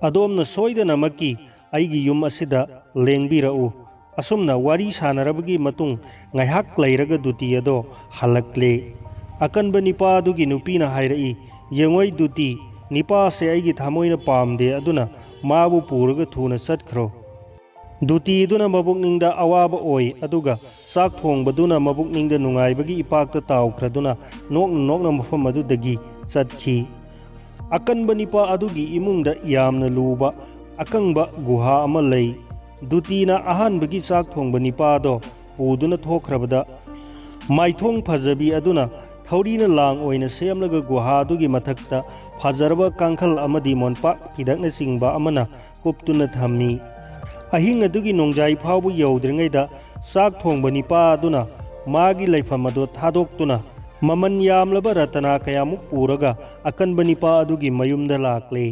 ꯑꯗꯣꯝꯅ ꯁꯣꯏꯗꯅꯃꯛꯀꯤ ꯑꯩꯒꯤ ꯌꯨꯝ ꯑꯁꯤꯗ ꯂꯦꯡꯕꯤꯔꯛꯎ"꯫ ꯑꯁꯨꯝꯅ ꯋꯥꯔꯤ ꯁꯥꯟꯅꯔꯕꯒꯤ ꯃꯇꯨꯡ ꯉꯥꯏꯍꯥꯛ ꯂꯩꯔꯒ ꯗꯨꯇꯤ ꯑꯗꯣ ꯍꯜꯂꯛꯂꯦ꯫ ꯑꯀꯟꯕ ꯅꯤꯄꯥ ꯑꯗꯨꯒꯤ ꯅꯨꯄꯤꯅ ꯍꯥꯏꯔꯛꯏ, "ꯌꯦꯡꯉꯣꯏ ꯗꯨꯇꯤ, ꯅꯤꯄꯥꯁꯦ ꯑꯩꯒꯤ ꯊꯃꯣꯏꯅ ꯄꯥꯝꯗꯦ, ꯑꯗꯨꯅ ꯃꯥꯕꯨ ꯄꯨꯔꯒ ꯊꯨꯅ ꯆꯠꯈ꯭ꯔꯣ"꯫ ꯗꯨꯇꯤꯗꯨꯅ ꯃꯕꯨꯛꯅꯤꯡꯗ ꯑꯋꯥꯕ ꯑꯣꯏ, ꯑꯗꯨꯒ ꯆꯥꯛ ꯊꯣꯡꯕꯗꯨꯅ ꯃꯕꯨꯛꯅꯤꯡꯗ ꯅꯨꯡꯉꯥꯏꯕꯒꯤ ꯏꯄꯥꯛꯇ ꯇꯥꯎꯈ꯭ꯔꯗꯨꯅ ꯅꯣꯛꯅ ꯅꯣꯛꯅ ꯃꯐꯝ ꯑꯗꯨꯗꯒꯤ ꯆꯠꯈꯤ꯫ ꯑꯀꯟꯕ ꯅꯤꯄꯥ ꯑꯗꯨꯒꯤ ꯏꯃꯨꯡꯗ ꯌꯥꯝꯅ ꯂꯨꯕ ꯑꯀꯪꯕ ꯒꯨꯍꯥ ꯑꯃ ꯂꯩ꯫ ꯗꯨꯇꯤꯅ ꯑꯍꯥꯟꯕꯒꯤ ꯆꯥꯛ ꯊꯣꯡꯕ ꯅꯤꯄꯥꯗꯣ ꯄꯨꯗꯨꯅ ꯊꯣꯛꯈ꯭ꯔꯕꯗ, ꯃꯥꯏꯊꯣꯡ ꯐꯖꯕꯤ ꯑꯗꯨꯅ ꯊꯧꯔꯤꯅ ꯂꯥꯡ ꯑꯣꯏꯅ ꯁꯦꯝꯂꯒ ꯒꯨꯍꯥꯗꯨꯒꯤ ꯃꯊꯛꯇ ꯐꯖꯔꯕ ꯀꯥꯡꯈꯜ ꯑꯃꯗꯤ ꯃꯣꯟꯄꯥꯛ ꯐꯤꯗꯛꯅꯆꯤꯡꯕ ꯑꯃꯅ ꯀꯨꯞꯇꯨꯅ ꯊꯝꯃꯤ꯫ ꯑꯍꯤꯡ ꯑꯗꯨꯒꯤ ꯅꯣꯡꯖꯥꯏ ꯐꯥꯎꯕ ꯌꯧꯗ꯭ꯔꯤꯉꯩꯗ ꯆꯥꯛ ꯊꯣꯡꯕ ꯅꯤꯄꯥ ꯑꯗꯨꯅ ꯃꯥꯒꯤ ꯂꯩꯐꯝ ꯑꯗꯨ ꯊꯥꯗꯣꯛꯇꯨꯅ ꯃꯃꯜ ꯌꯥꯝꯂꯕ ꯔꯇꯅꯥ ꯀꯌꯥꯃꯨꯛ ꯄꯨꯔꯒ ꯑꯀꯟꯕ ꯅꯤꯄꯥ ꯑꯗꯨꯒꯤ ꯃꯌꯨꯝꯗ ꯂꯥꯛꯂꯦ꯫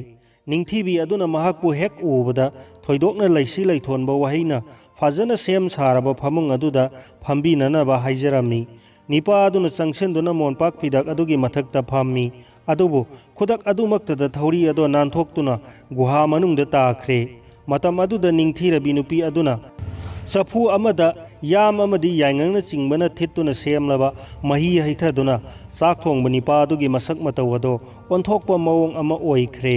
ꯅꯤꯡꯊꯤꯕꯤ ꯑꯗꯨꯅ ꯃꯍꯥꯛꯄꯨ ꯍꯦꯛ ꯎꯕꯗ ꯊꯣꯏꯗꯣꯛꯅ ꯂꯩꯁꯤ ꯂꯩꯊꯣꯟꯕ ꯋꯥꯍꯩꯅ ꯐꯖꯅ ꯁꯦꯝ ꯁꯥꯔꯕ ꯐꯃꯨꯡ ꯑꯗꯨꯗ ꯐꯝꯕꯤꯅꯅꯕ ꯍꯥꯏꯖꯔꯝꯃꯤ꯫ ꯅꯤꯄꯥ ꯑꯗꯨꯅ ꯆꯪꯁꯤꯟꯗꯨꯅ ꯃꯣꯟꯄꯥꯛ ꯐꯤꯗꯛ ꯑꯗꯨꯒꯤ ꯃꯊꯛꯇ ꯐꯝꯃꯤ꯫ ꯑꯗꯨꯕꯨ ꯈꯨꯗꯛ ꯑꯗꯨꯃꯛꯇꯗ ꯊꯧꯔꯤ ꯑꯗꯣ ꯅꯥꯟꯊꯣꯛꯇꯨꯅ ꯒꯨꯍꯥ ꯃꯅꯨꯡꯗ ꯇꯥꯈ꯭ꯔꯦ꯫ ꯃꯇꯝ ꯑꯗꯨꯗ ꯅꯤꯡꯊꯤꯔꯕꯤ ꯅꯨꯄꯤ ꯑꯗꯨꯅ ꯆꯐꯨ ꯑꯃꯗ ꯌꯥꯝ ꯑꯃꯗꯤ ꯌꯥꯏꯉꯪꯅꯆꯤꯡꯕꯅ ꯊꯤꯠꯇꯨꯅ ꯁꯦꯝꯂꯕ ꯃꯍꯤ ꯍꯩꯊꯗꯨꯅ ꯆꯥꯛ ꯊꯣꯡꯕ ꯅꯤꯄꯥ ꯑꯗꯨꯒꯤ ꯃꯁꯛ ꯃꯇꯧ ꯑꯗꯣ ꯑꯣꯟꯊꯣꯛꯄ ꯃꯑꯣꯡ ꯑꯃ ꯑꯣꯏꯈ꯭ꯔꯦ꯫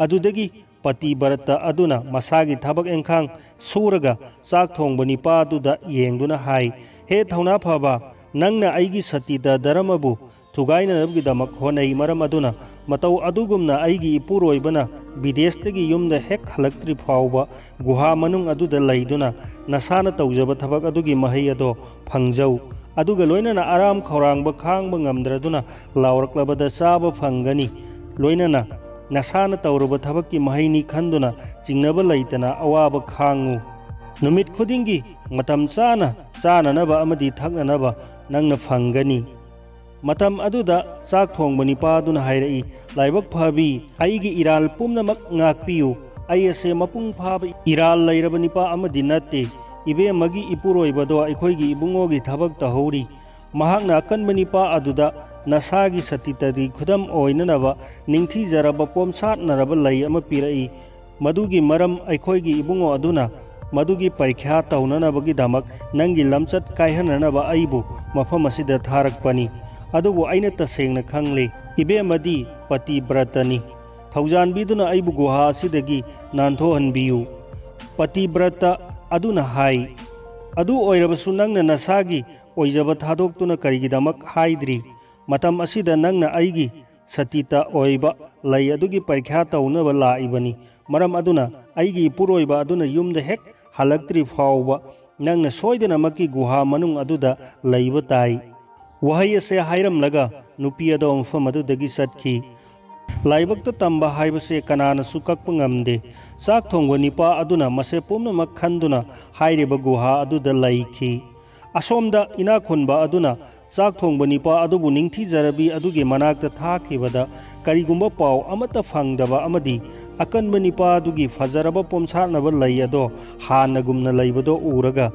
ꯑꯗꯨꯗꯒꯤ ꯄꯇꯤꯕ꯭ꯔꯇ ꯑꯗꯨꯅ ꯃꯁꯥꯒꯤ ꯊꯕꯛ ꯏꯪꯈꯥꯡ ꯁꯨꯔꯒ ꯆꯥꯛ ꯊꯣꯡꯕ ꯅꯤꯄꯥ ꯑꯗꯨꯗ ꯌꯦꯡꯗꯨꯅ ꯍꯥꯏ, "ꯍꯦ ꯊꯧꯅꯥ ꯐꯕ, ꯅꯪꯅ ꯑꯩꯒꯤ ꯁꯇꯤꯗ ꯙꯔꯃꯕꯨ ꯊꯨꯒꯥꯏꯅꯅꯕꯒꯤꯗꯃꯛ ꯍꯣꯠꯅꯩ꯫ ꯃꯔꯝ ꯑꯗꯨꯅ ꯃꯇꯧ ꯑꯗꯨꯒꯨꯝꯅ ꯑꯩꯒꯤ ꯏꯄꯨꯔꯣꯏꯕꯅ ꯕꯤꯗꯦꯁꯇꯒꯤ ꯌꯨꯝꯗ ꯍꯦꯛ ꯍꯜꯂꯛꯇ꯭ꯔꯤ ꯐꯥꯎꯕ ꯒꯨꯍꯥ ꯃꯅꯨꯡ ꯑꯗꯨꯗ ꯂꯩꯗꯨꯅ ꯅꯁꯥꯅ ꯇꯧꯖꯕ ꯊꯕꯛ ꯑꯗꯨꯒꯤ ꯃꯍꯩ ꯑꯗꯣ ꯐꯪꯖꯧ꯫ ꯑꯗꯨꯒ ꯂꯣꯏꯅꯅ ꯑꯔꯥꯝ ꯈꯧꯔꯥꯡꯕ ꯈꯥꯡꯕ ꯉꯝꯗ꯭ꯔꯗꯨꯅ ꯂꯥꯎꯔꯛꯂꯕꯗ ꯆꯥꯕ ꯐꯪꯒꯅꯤ꯫ ꯂꯣꯏꯅꯅ ꯅꯁꯥꯅ ꯇꯧꯔꯨꯕ ꯊꯕꯛꯀꯤ ꯃꯍꯩꯅꯤ ꯈꯟꯗꯨꯅ ꯆꯤꯡꯅꯕ ꯂꯩꯇꯅ ꯑꯋꯥꯕ ꯈꯥꯡꯉꯨ꯫ ꯅꯨꯃꯤꯠ ꯈꯨꯗꯤꯡꯒꯤ ꯃꯇꯝ ꯆꯥꯅ ꯆꯥꯅꯅꯕ ꯑꯃꯗꯤ ꯊꯛꯅꯅꯕ ꯅꯪꯅ ꯐꯪꯒꯅꯤ꯫" ꯃꯇꯝ ꯑꯗꯨꯗ ꯆꯥꯛ ꯊꯣꯡꯕ ꯅꯤꯄꯥ ꯑꯗꯨꯅ ꯍꯥꯏꯔꯛꯏ, "ꯂꯥꯏꯕꯛ ꯐꯕꯤ, ꯑꯩꯒꯤ ꯏꯔꯥꯜ ꯄꯨꯝꯅꯃꯛ ꯉꯥꯛꯄꯤꯌꯨ꯫ ꯑꯩ ꯑꯁꯦ ꯃꯄꯨꯡ ꯐꯥꯕ ꯏꯔꯥꯜ ꯂꯩꯔꯕ ꯅꯤꯄꯥ ꯑꯃꯗꯤ ꯅꯠꯇꯦ꯫ ꯏꯕꯦꯝꯃꯒꯤ ꯏꯄꯨꯔꯣꯏꯕꯗꯣ ꯑꯩꯈꯣꯏꯒꯤ ꯏꯕꯨꯡꯉꯣꯒꯤ ꯊꯕꯛ ꯇꯧꯍꯧꯔꯤ꯫ ꯃꯍꯥꯛꯅ ꯑꯀꯟꯕ ꯅꯤꯄꯥ ꯑꯗꯨꯗ ꯅꯁꯥꯒꯤ ꯁꯇꯤꯇꯒꯤ ꯈꯨꯗꯝ ꯑꯣꯏꯅꯅꯕ ꯅꯤꯡꯊꯤꯖꯔꯕ ꯄꯣꯝꯁꯥꯠꯅꯔꯕ ꯂꯩ ꯑꯃ ꯄꯤꯔꯛꯏ꯫ ꯃꯗꯨꯒꯤ ꯃꯔꯝ ꯑꯩꯈꯣꯏꯒꯤ ꯏꯕꯨꯡꯉꯣ ꯑꯗꯨꯅ ꯃꯗꯨꯒꯤ ꯄꯔꯤꯈ꯭ꯌꯥ ꯇꯧꯅꯅꯕꯒꯤꯗꯃꯛ ꯅꯪꯒꯤ ꯂꯝꯆꯠ ꯀꯥꯏꯍꯟꯅꯅꯕ ꯑꯩꯕꯨ ꯃꯐꯝ ꯑꯁꯤꯗ ꯊꯥꯔꯛꯄꯅꯤ꯫ ꯑꯗꯨꯕꯨ ꯑꯩꯅ ꯇꯁꯦꯡꯅ ꯈꯪꯂꯦ, ꯏꯕꯦꯝꯃꯗꯤ ꯄꯇꯤꯕ꯭ꯔꯇꯅꯤ꯫ ꯊꯧꯖꯥꯟꯕꯤꯗꯨꯅ ꯑꯩꯕꯨ ꯒꯨꯍꯥ ꯑꯁꯤꯗꯒꯤ ꯅꯥꯟꯊꯣꯛꯍꯟꯕꯤꯌꯨ꯫" ꯄꯇꯤꯕ꯭ꯔꯇ ꯑꯗꯨꯅ ꯍꯥꯏ, "ꯑꯗꯨ ꯑꯣꯏꯔꯕꯁꯨ ꯅꯪꯅ ꯅꯁꯥꯒꯤ ꯑꯣꯏꯖꯕ ꯊꯥꯗꯣꯛꯇꯨꯅ ꯀꯔꯤꯒꯤꯗꯃꯛ ꯍꯥꯏꯗ꯭ꯔꯤ? ꯃꯇꯝ ꯑꯁꯤꯗ ꯅꯪꯅ ꯑꯩꯒꯤ ꯁꯇꯤꯇ ꯑꯣꯏꯕ ꯂꯩ ꯑꯗꯨꯒꯤ ꯄꯔꯤꯈ꯭ꯌꯥ ꯇꯧꯅꯕ ꯂꯥꯛꯏꯕꯅꯤ꯫ ꯃꯔꯝ ꯑꯗꯨꯅ ꯑꯩꯒꯤ ꯏꯄꯨꯔꯣꯏꯕ ꯑꯗꯨꯅ ꯌꯨꯝꯗ ꯍꯦꯛ ꯍꯜꯂꯛꯇ꯭ꯔꯤ ꯐꯥꯎꯕ ꯅꯪꯅ ꯁꯣꯏꯗꯅꯃꯛꯀꯤ ꯒꯨꯍꯥ ꯃꯅꯨꯡ ꯑꯗꯨꯗ ꯂꯩꯕ ꯇꯥꯏ꯫ ꯋꯥꯍꯩ ꯑꯁꯦ ꯍꯥꯏꯔꯝꯂꯒ ꯅꯨꯄꯤ ꯑꯗꯣ ꯃꯐꯝ ꯑꯗꯨꯗꯒꯤ ꯆꯠꯈꯤ꯫ ꯂꯥꯏꯕꯛꯇ ꯇꯝꯕ ꯍꯥꯏꯕꯁꯦ ꯀꯅꯥꯅꯁꯨ ꯀꯛꯄ ꯉꯝꯗꯦ꯫ ꯆꯥꯛ ꯊꯣꯡꯕ ꯅꯤꯄꯥ ꯑꯗꯨꯅ ꯃꯁꯦ ꯄꯨꯝꯅꯃꯛ ꯈꯟꯗꯨꯅ ꯍꯥꯏꯔꯤꯕ ꯒꯨꯍꯥ ꯑꯗꯨꯗ ꯂꯩꯈꯤ꯫ ꯑꯁꯣꯝꯗ ꯏꯅꯥꯛ ꯈꯨꯟꯕ ꯑꯗꯨꯅ ꯆꯥꯛ ꯊꯣꯡꯕ ꯅꯤꯄꯥ ꯑꯗꯨꯕꯨ ꯅꯤꯡꯊꯤꯖꯔꯕꯤ ꯑꯗꯨꯒꯤ ꯃꯅꯥꯛꯇ ꯊꯥꯈꯤꯕꯗ ꯀꯔꯤꯒꯨꯝꯕ ꯄꯥꯎ ꯑꯃꯠꯇ ꯐꯪꯗꯕ ꯑꯃꯗꯤ ꯑꯀꯟꯕ ꯅꯤꯄꯥ ꯑꯗꯨꯒꯤ ꯐꯖꯔꯕ ꯄꯣꯝꯁꯥꯠꯅꯕ ꯂꯩ ꯑꯗꯣ ꯍꯥꯟꯅꯒꯨꯝꯅ ꯂꯩꯕꯗꯣ ꯎꯔꯒ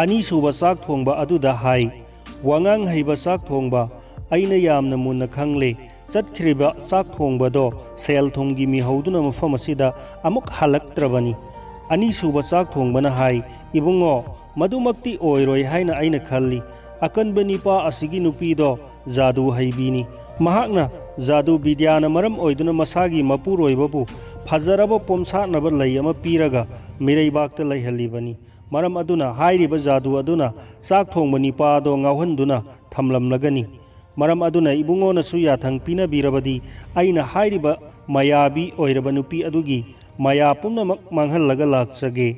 ꯑꯅꯤꯁꯨꯕ ꯆꯥꯛ ꯊꯣꯡꯕ ꯑꯗꯨꯗ ꯍꯥꯏ, "ꯋꯥꯉꯥꯡ ꯍꯩꯕ ꯆꯥꯛ ꯊꯣꯡꯕ, ꯑꯩꯅ ꯌꯥꯝꯅ ꯃꯨꯟꯅ ꯈꯪꯂꯦ꯫ ꯆꯠꯈ꯭ꯔꯤꯕ ꯆꯥꯛ ꯊꯣꯡꯕꯗꯣ ꯁꯦꯜ ꯊꯨꯝꯒꯤ ꯃꯤꯍꯧꯗꯨꯅ ꯃꯐꯝ ꯑꯁꯤꯗ ꯑꯃꯨꯛ ꯍꯜꯂꯛꯇ꯭ꯔꯕꯅꯤ꯫" ꯑꯅꯤꯁꯨꯕ ꯆꯥꯛ ꯊꯣꯡꯕꯅ ꯍꯥꯏ, "ꯏꯕꯨꯡꯉꯣ, ꯃꯗꯨꯃꯛꯇꯤ ꯑꯣꯏꯔꯣꯏ ꯍꯥꯏꯅ ꯑꯩꯅ ꯈꯜꯂꯤ꯫ ꯑꯀꯟꯕ ꯅꯤꯄꯥ ꯑꯁꯤꯒꯤ ꯅꯨꯄꯤꯗꯣ ꯖꯥꯗꯨ ꯍꯩꯕꯤꯅꯤ꯫ ꯃꯍꯥꯛꯅ ꯖꯥꯗꯨ ꯕꯤꯗ꯭ꯌꯥꯅ ꯃꯔꯝ ꯑꯣꯏꯗꯨꯅ ꯃꯁꯥꯒꯤ ꯃꯄꯨꯔꯣꯏꯕꯕꯨ ꯐꯖꯔꯕ ꯄꯣꯝꯁꯥꯠꯅꯕ ꯂꯩ ꯑꯃ ꯄꯤꯔꯒ ꯃꯤꯔꯩꯕꯥꯛꯇ ꯂꯩꯍꯜꯂꯤꯕꯅꯤ꯫ ꯃꯔꯝ ꯑꯗꯨꯅ ꯍꯥꯏꯔꯤꯕ ꯖꯥꯗꯨ ꯑꯗꯨꯅ ꯆꯥꯛ ꯊꯣꯡꯕ ꯅꯤꯄꯥ ꯑꯗꯣ ꯉꯥꯎꯍꯟꯗꯨꯅ ꯊꯝꯂꯝꯂꯒꯅꯤ꯫ ꯃꯔꯝ ꯑꯗꯨꯅ ꯏꯕꯨꯡꯉꯣꯅꯁꯨ ꯌꯥꯊꯪ ꯄꯤꯅꯕꯤꯔꯕꯗꯤ ꯑꯩꯅ ꯍꯥꯏꯔꯤꯕ ꯃꯌꯥꯕꯤ ꯑꯣꯏꯔꯕ ꯅꯨꯄꯤ ꯑꯗꯨꯒꯤ ꯃꯌꯥ ꯄꯨꯝꯅꯃꯛ ꯃꯥꯡꯍꯜꯂꯒ ꯂꯥꯛꯆꯒꯦ꯫"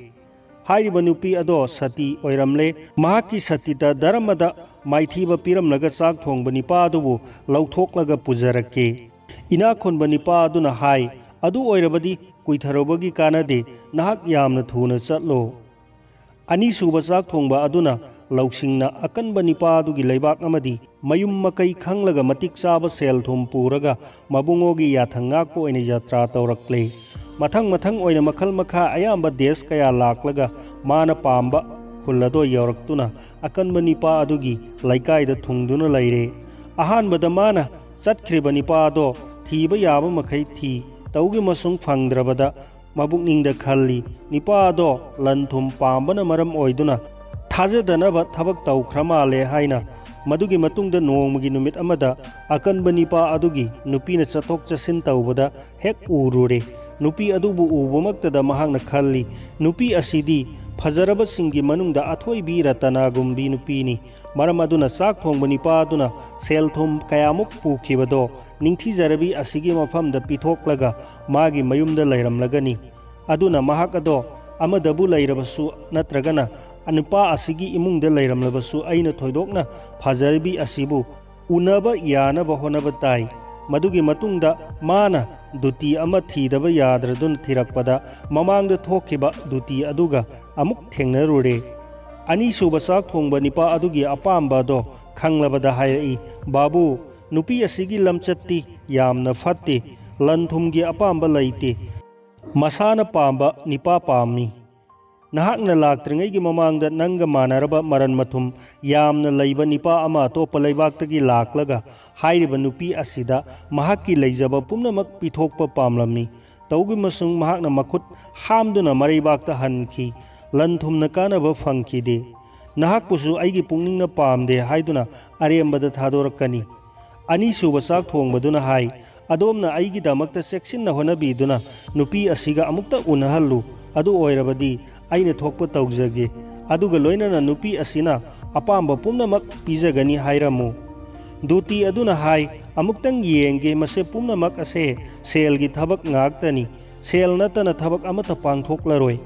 ꯍꯥꯏꯔꯤꯕ ꯅꯨꯄꯤ ꯑꯗꯣ ꯁꯇꯤ ꯑꯣꯏꯔꯝꯂꯦ꯫ ꯃꯍꯥꯛꯀꯤ ꯁꯇꯤꯗ ꯙꯔꯃꯗ ꯃꯥꯏꯊꯤꯕ ꯄꯤꯔꯝꯂꯒ ꯆꯥꯛ ꯊꯣꯡꯕ ꯅꯤꯄꯥ ꯑꯗꯨꯕꯨ ꯂꯧꯊꯣꯛꯂꯒ ꯄꯨꯖꯔꯛꯀꯦ꯫ ꯏꯅꯥꯛ ꯈꯨꯟꯕ ꯅꯤꯄꯥ ꯑꯗꯨꯅ ꯍꯥꯏ, "ꯑꯗꯨ ꯑꯣꯏꯔꯕꯗꯤ ꯀꯨꯏꯊꯔꯨꯕꯒꯤ ꯀꯥꯟꯅꯗꯦ, ꯅꯍꯥꯛ ꯌꯥꯝꯅ ꯊꯨꯅ ꯆꯠꯂꯣ꯫" ꯑꯅꯤꯁꯨꯕ ꯆꯥꯛ ꯊꯣꯡꯕ ꯑꯗꯨꯅ ꯂꯧꯁꯤꯡꯅ ꯑꯀꯟꯕ ꯅꯤꯄꯥ ꯑꯗꯨꯒꯤ ꯂꯩꯕꯥꯛ ꯑꯃꯗꯤ ꯃꯌꯨꯝ ꯃꯀꯩ ꯈꯪꯂꯒ ꯃꯇꯤꯛ ꯆꯥꯕ ꯁꯦꯜ ꯊꯨꯝ ꯄꯨꯔꯒ ꯃꯕꯨꯡꯉꯣꯒꯤ ꯌꯥꯊꯪ ꯉꯥꯛꯄ ꯑꯣꯏꯅ ꯌꯥꯇ꯭ꯔꯥ ꯇꯧꯔꯛꯂꯦ꯫ ꯃꯊꯪ ꯃꯊꯪ ꯑꯣꯏꯅ ꯃꯈꯜ ꯃꯈꯥ ꯑꯌꯥꯝꯕ ꯗꯦꯁ ꯀꯌꯥ ꯂꯥꯛꯂꯒ ꯃꯥꯅ ꯄꯥꯝꯕ ꯈꯨꯜ ꯑꯗꯣ ꯌꯧꯔꯛꯇꯨꯅ ꯑꯀꯟꯕ ꯅꯤꯄꯥ ꯑꯗꯨꯒꯤ ꯂꯩꯀꯥꯏꯗ ꯊꯨꯡꯗꯨꯅ ꯂꯩꯔꯦ꯫ ꯑꯍꯥꯟꯕꯗ ꯃꯥꯅ ꯆꯠꯈ꯭ꯔꯤꯕ ꯅꯤꯄꯥ ꯑꯗꯣ ꯊꯤꯕ ꯌꯥꯕ ꯃꯈꯩ ꯊꯤ, ꯇꯧꯒꯤ ꯃꯁꯨꯡ ꯐꯪꯗ꯭ꯔꯕꯗ ꯃꯕꯨꯛꯅꯤꯡꯗ ꯈꯜꯂꯤ, ꯅꯤꯄꯥ ꯑꯗꯣ ꯂꯟ ꯊꯨꯝ ꯄꯥꯝꯕꯅ ꯃꯔꯝ ꯑꯣꯏꯗꯨꯅ ꯊꯥꯖꯗꯅꯕ ꯊꯕꯛ ꯇꯧꯈ꯭ꯔ ꯃꯥꯜꯂꯦ ꯍꯥꯏꯅ꯫ ꯃꯗꯨꯒꯤ ꯃꯇꯨꯡꯗ ꯅꯣꯡꯃꯒꯤ ꯅꯨꯃꯤꯠ ꯑꯃꯗ ꯑꯀꯟꯕ ꯅꯤꯄꯥ ꯑꯗꯨꯒꯤ ꯅꯨꯄꯤꯅ ꯆꯠꯊꯣꯛ ꯆꯠꯁꯤꯟ ꯇꯧꯕꯗ ꯍꯦꯛ ꯎꯔꯨꯔꯦ꯫ ꯅꯨꯄꯤ ꯑꯗꯨꯕꯨ ꯎꯕꯃꯛꯇꯗ ꯃꯍꯥꯛꯅ ꯈꯜꯂꯤ, ꯅꯨꯄꯤ ꯑꯁꯤꯗꯤ ꯐꯖꯔꯕꯁꯤꯡꯒꯤ ꯃꯅꯨꯡꯗ ꯑꯊꯣꯏꯕꯤ ꯔꯇꯅꯥꯒꯨꯝꯕꯤ ꯅꯨꯄꯤꯅꯤ꯫ ꯃꯔꯝ ꯑꯗꯨꯅ ꯆꯥꯛ ꯊꯣꯡꯕ ꯅꯤꯄꯥ ꯑꯗꯨꯅ ꯁꯦꯜ ꯊꯨꯝ ꯀꯌꯥꯃꯨꯛ ꯄꯨꯈꯤꯕꯗꯣ ꯅꯤꯡꯊꯤꯖꯔꯕꯤ ꯑꯁꯤꯒꯤ ꯃꯐꯝꯗ ꯄꯤꯊꯣꯛꯂꯒ ꯃꯥꯒꯤ ꯃꯌꯨꯝꯗ ꯂꯩꯔꯝꯂꯒꯅꯤ꯫ ꯑꯗꯨꯅ ꯃꯍꯥꯛ ꯑꯗꯣ ꯑꯃꯗꯕꯨ ꯂꯩꯔꯕꯁꯨ ꯅꯠꯇ꯭ꯔꯒꯅ ꯅꯨꯄꯥ ꯑꯁꯤꯒꯤ ꯏꯃꯨꯡꯗ ꯂꯩꯔꯝꯂꯕꯁꯨ ꯑꯩꯅ ꯊꯣꯏꯗꯣꯛꯅ ꯐꯖꯔꯕꯤ ꯑꯁꯤꯕꯨ ꯎꯅꯕ ꯌꯥꯅꯕ ꯍꯣꯠꯅꯕ ꯇꯥꯏ꯫ ꯃꯗꯨꯒꯤ ꯃꯇꯨꯡꯗ ꯃꯥꯅ ꯗꯨꯇꯤ ꯑꯃ ꯊꯤꯗꯕ ꯌꯥꯗ꯭ꯔꯗꯨꯅ ꯊꯤꯔꯛꯄꯗ ꯃꯃꯥꯡꯗ ꯊꯣꯛꯈꯤꯕ ꯗꯨꯇꯤ ꯑꯗꯨꯒ ꯑꯃꯨꯛ ꯊꯦꯡꯅꯔꯨꯔꯦ꯫ ꯑꯅꯤꯁꯨꯕ ꯆꯥꯛ ꯊꯣꯡꯕ ꯅꯤꯄꯥ ꯑꯗꯨꯒꯤ ꯑꯄꯥꯝꯕ ꯑꯗꯣ ꯈꯪꯂꯕꯗ ꯍꯥꯏꯔꯛꯏ, "ꯕꯥꯕꯨ, ꯅꯨꯄꯤ ꯑꯁꯤꯒꯤ ꯂꯝꯆꯠꯇꯤ ꯌꯥꯝꯅ ꯐꯠꯇꯦ, ꯂꯟ ꯊꯨꯝꯒꯤ ꯑꯄꯥꯝꯕ ꯂꯩꯇꯦ, ꯃꯁꯥꯅ ꯄꯥꯝꯕ ꯅꯤꯄꯥ ꯄꯥꯝꯃꯤ꯫ ꯅꯍꯥꯛꯅ ꯂꯥꯛꯇ꯭ꯔꯤꯉꯩꯒꯤ ꯃꯃꯥꯡꯗ ꯅꯪꯒ ꯃꯥꯟꯅꯔꯕ ꯃꯔꯟ ꯃꯊꯨꯝ ꯌꯥꯝꯅ ꯂꯩꯕ ꯅꯤꯄꯥ ꯑꯃ ꯑꯇꯣꯞꯄ ꯂꯩꯕꯥꯛꯇꯒꯤ ꯂꯥꯛꯂꯒ ꯍꯥꯏꯔꯤꯕ ꯅꯨꯄꯤ ꯑꯁꯤꯗ ꯃꯍꯥꯛꯀꯤ ꯂꯩꯖꯕ ꯄꯨꯝꯅꯃꯛ ꯄꯤꯊꯣꯛꯄ ꯄꯥꯝꯂꯝꯃꯤ꯫ ꯇꯧꯕꯤꯃꯁꯨꯡ ꯃꯍꯥꯛꯅ ꯃꯈꯨꯠ ꯍꯥꯝꯗꯨꯅ ꯃꯔꯩꯕꯥꯛꯇ ꯍꯟꯈꯤ꯫ ꯂꯟ ꯊꯨꯝꯅ ꯀꯥꯟꯅꯕ ꯐꯪꯈꯤꯗꯦ꯫ ꯅꯍꯥꯛꯄꯨꯁꯨ ꯑꯩꯒꯤ ꯄꯨꯛꯅꯤꯡꯅ ꯄꯥꯝꯗꯦ ꯍꯥꯏꯗꯨꯅ ꯑꯔꯦꯝꯕꯗ ꯊꯥꯗꯣꯔꯛꯀꯅꯤ꯫" ꯑꯅꯤꯁꯨꯕ ꯆꯥꯛ ꯊꯣꯡꯕꯗꯨꯅ ꯍꯥꯏ, "ꯑꯗꯣꯝꯅ ꯑꯩꯒꯤꯗꯃꯛꯇ ꯆꯦꯛꯁꯤꯟꯅ ꯍꯣꯠꯅꯕꯤꯗꯨꯅ ꯅꯨꯄꯤ ꯑꯁꯤꯒ ꯑꯃꯨꯛꯇ ꯎꯅꯍꯜꯂꯨ꯫ ꯑꯗꯨ ꯑꯣꯏꯔꯕꯗꯤ ꯑꯩꯅ ꯊꯣꯛꯄ ꯇꯧꯖꯒꯦ꯫ ꯑꯗꯨꯒ ꯂꯣꯏꯅꯅ ꯅꯨꯄꯤ ꯑꯁꯤꯅ ꯑꯄꯥꯝꯕ ꯄꯨꯝꯅꯃꯛ ꯄꯤꯖꯒꯅꯤ ꯍꯥꯏꯔꯝꯃꯨ꯫" ꯗꯨꯇꯤ ꯑꯗꯨꯅ ꯍꯥꯏ, "ꯑꯃꯨꯛꯇꯪ ꯌꯦꯡꯒꯦ, ꯃꯁꯦ ꯄꯨꯝꯅꯃꯛ ꯑꯁꯦ ꯁꯦꯜꯒꯤ ꯊꯕꯛ ꯉꯥꯛꯇꯅꯤ꯫ ꯁꯦꯜ ꯅꯠꯇꯅ ꯊꯕꯛ ꯑꯃꯠꯇ ꯄꯥꯡꯊꯣꯛꯂꯔꯣꯏ꯫"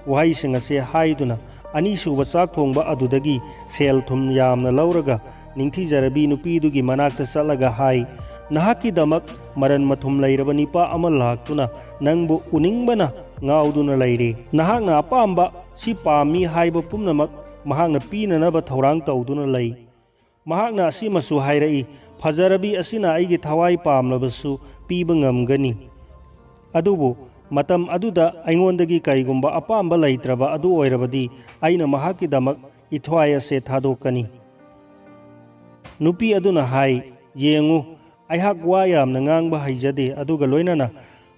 ꯋꯥꯍꯩꯁꯤꯡ ꯑꯁꯦ ꯍꯥꯏꯗꯨꯅ ꯑꯅꯤꯁꯨꯕ ꯆꯥꯛ ꯊꯣꯡꯕ ꯑꯗꯨꯗꯒꯤ ꯁꯦꯜ ꯊꯨꯝ ꯌꯥꯝꯅ ꯂꯧꯔꯒ ꯅꯤꯡꯊꯤꯖꯔꯕꯤ ꯅꯨꯄꯤꯗꯨꯒꯤ ꯃꯅꯥꯛꯇ ꯆꯠꯂꯒ ꯍꯥꯏ, "ꯅꯍꯥꯛꯀꯤꯗꯃꯛ ꯃꯔꯟ ꯃꯊꯨꯝ ꯂꯩꯔꯕ ꯅꯤꯄꯥ ꯑꯃ ꯂꯥꯛꯇꯨꯅ ꯅꯪꯕꯨ ꯎꯅꯤꯡꯕꯅ ꯉꯥꯎꯗꯨꯅ ꯂꯩꯔꯦ꯫ ꯅꯍꯥꯛꯅ ꯑꯄꯥꯝꯕ ꯁꯤ ꯄꯥꯝꯃꯤ ꯍꯥꯏꯕ ꯄꯨꯝꯅꯃꯛ ꯃꯍꯥꯛꯅ ꯄꯤꯅꯅꯕ ꯊꯧꯔꯥꯡ ꯇꯧꯗꯨꯅ ꯂꯩ꯫ ꯃꯍꯥꯛꯅ ꯑꯁꯤꯃꯁꯨ ꯍꯥꯏꯔꯛꯏ, ꯐꯖꯔꯕꯤ ꯑꯁꯤꯅ ꯑꯩꯒꯤ ꯊꯋꯥꯏ ꯄꯥꯝꯂꯕꯁꯨ ꯄꯤꯕ ꯉꯝꯒꯅꯤ꯫ ꯑꯗꯨꯕꯨ ꯃꯇꯝ ꯑꯗꯨꯗ ꯑꯩꯉꯣꯟꯗꯒꯤ ꯀꯔꯤꯒꯨꯝꯕ ꯑꯄꯥꯝꯕ ꯂꯩꯇ꯭ꯔꯕ ꯑꯗꯨ ꯑꯣꯏꯔꯕꯗꯤ ꯑꯩꯅ ꯃꯍꯥꯛꯀꯤꯗꯃꯛ ꯏꯊ꯭ꯋꯥꯏ ꯑꯁꯦ ꯊꯥꯗꯣꯛꯀꯅꯤ꯫" ꯅꯨꯄꯤ ꯑꯗꯨꯅ ꯍꯥꯏ, "ꯌꯦꯡꯉꯨ, ꯑꯩꯍꯥꯛ ꯋꯥ ꯌꯥꯝꯅ ꯉꯥꯡꯕ ꯍꯩꯖꯗꯦ, ꯑꯗꯨꯒ ꯂꯣꯏꯅꯅ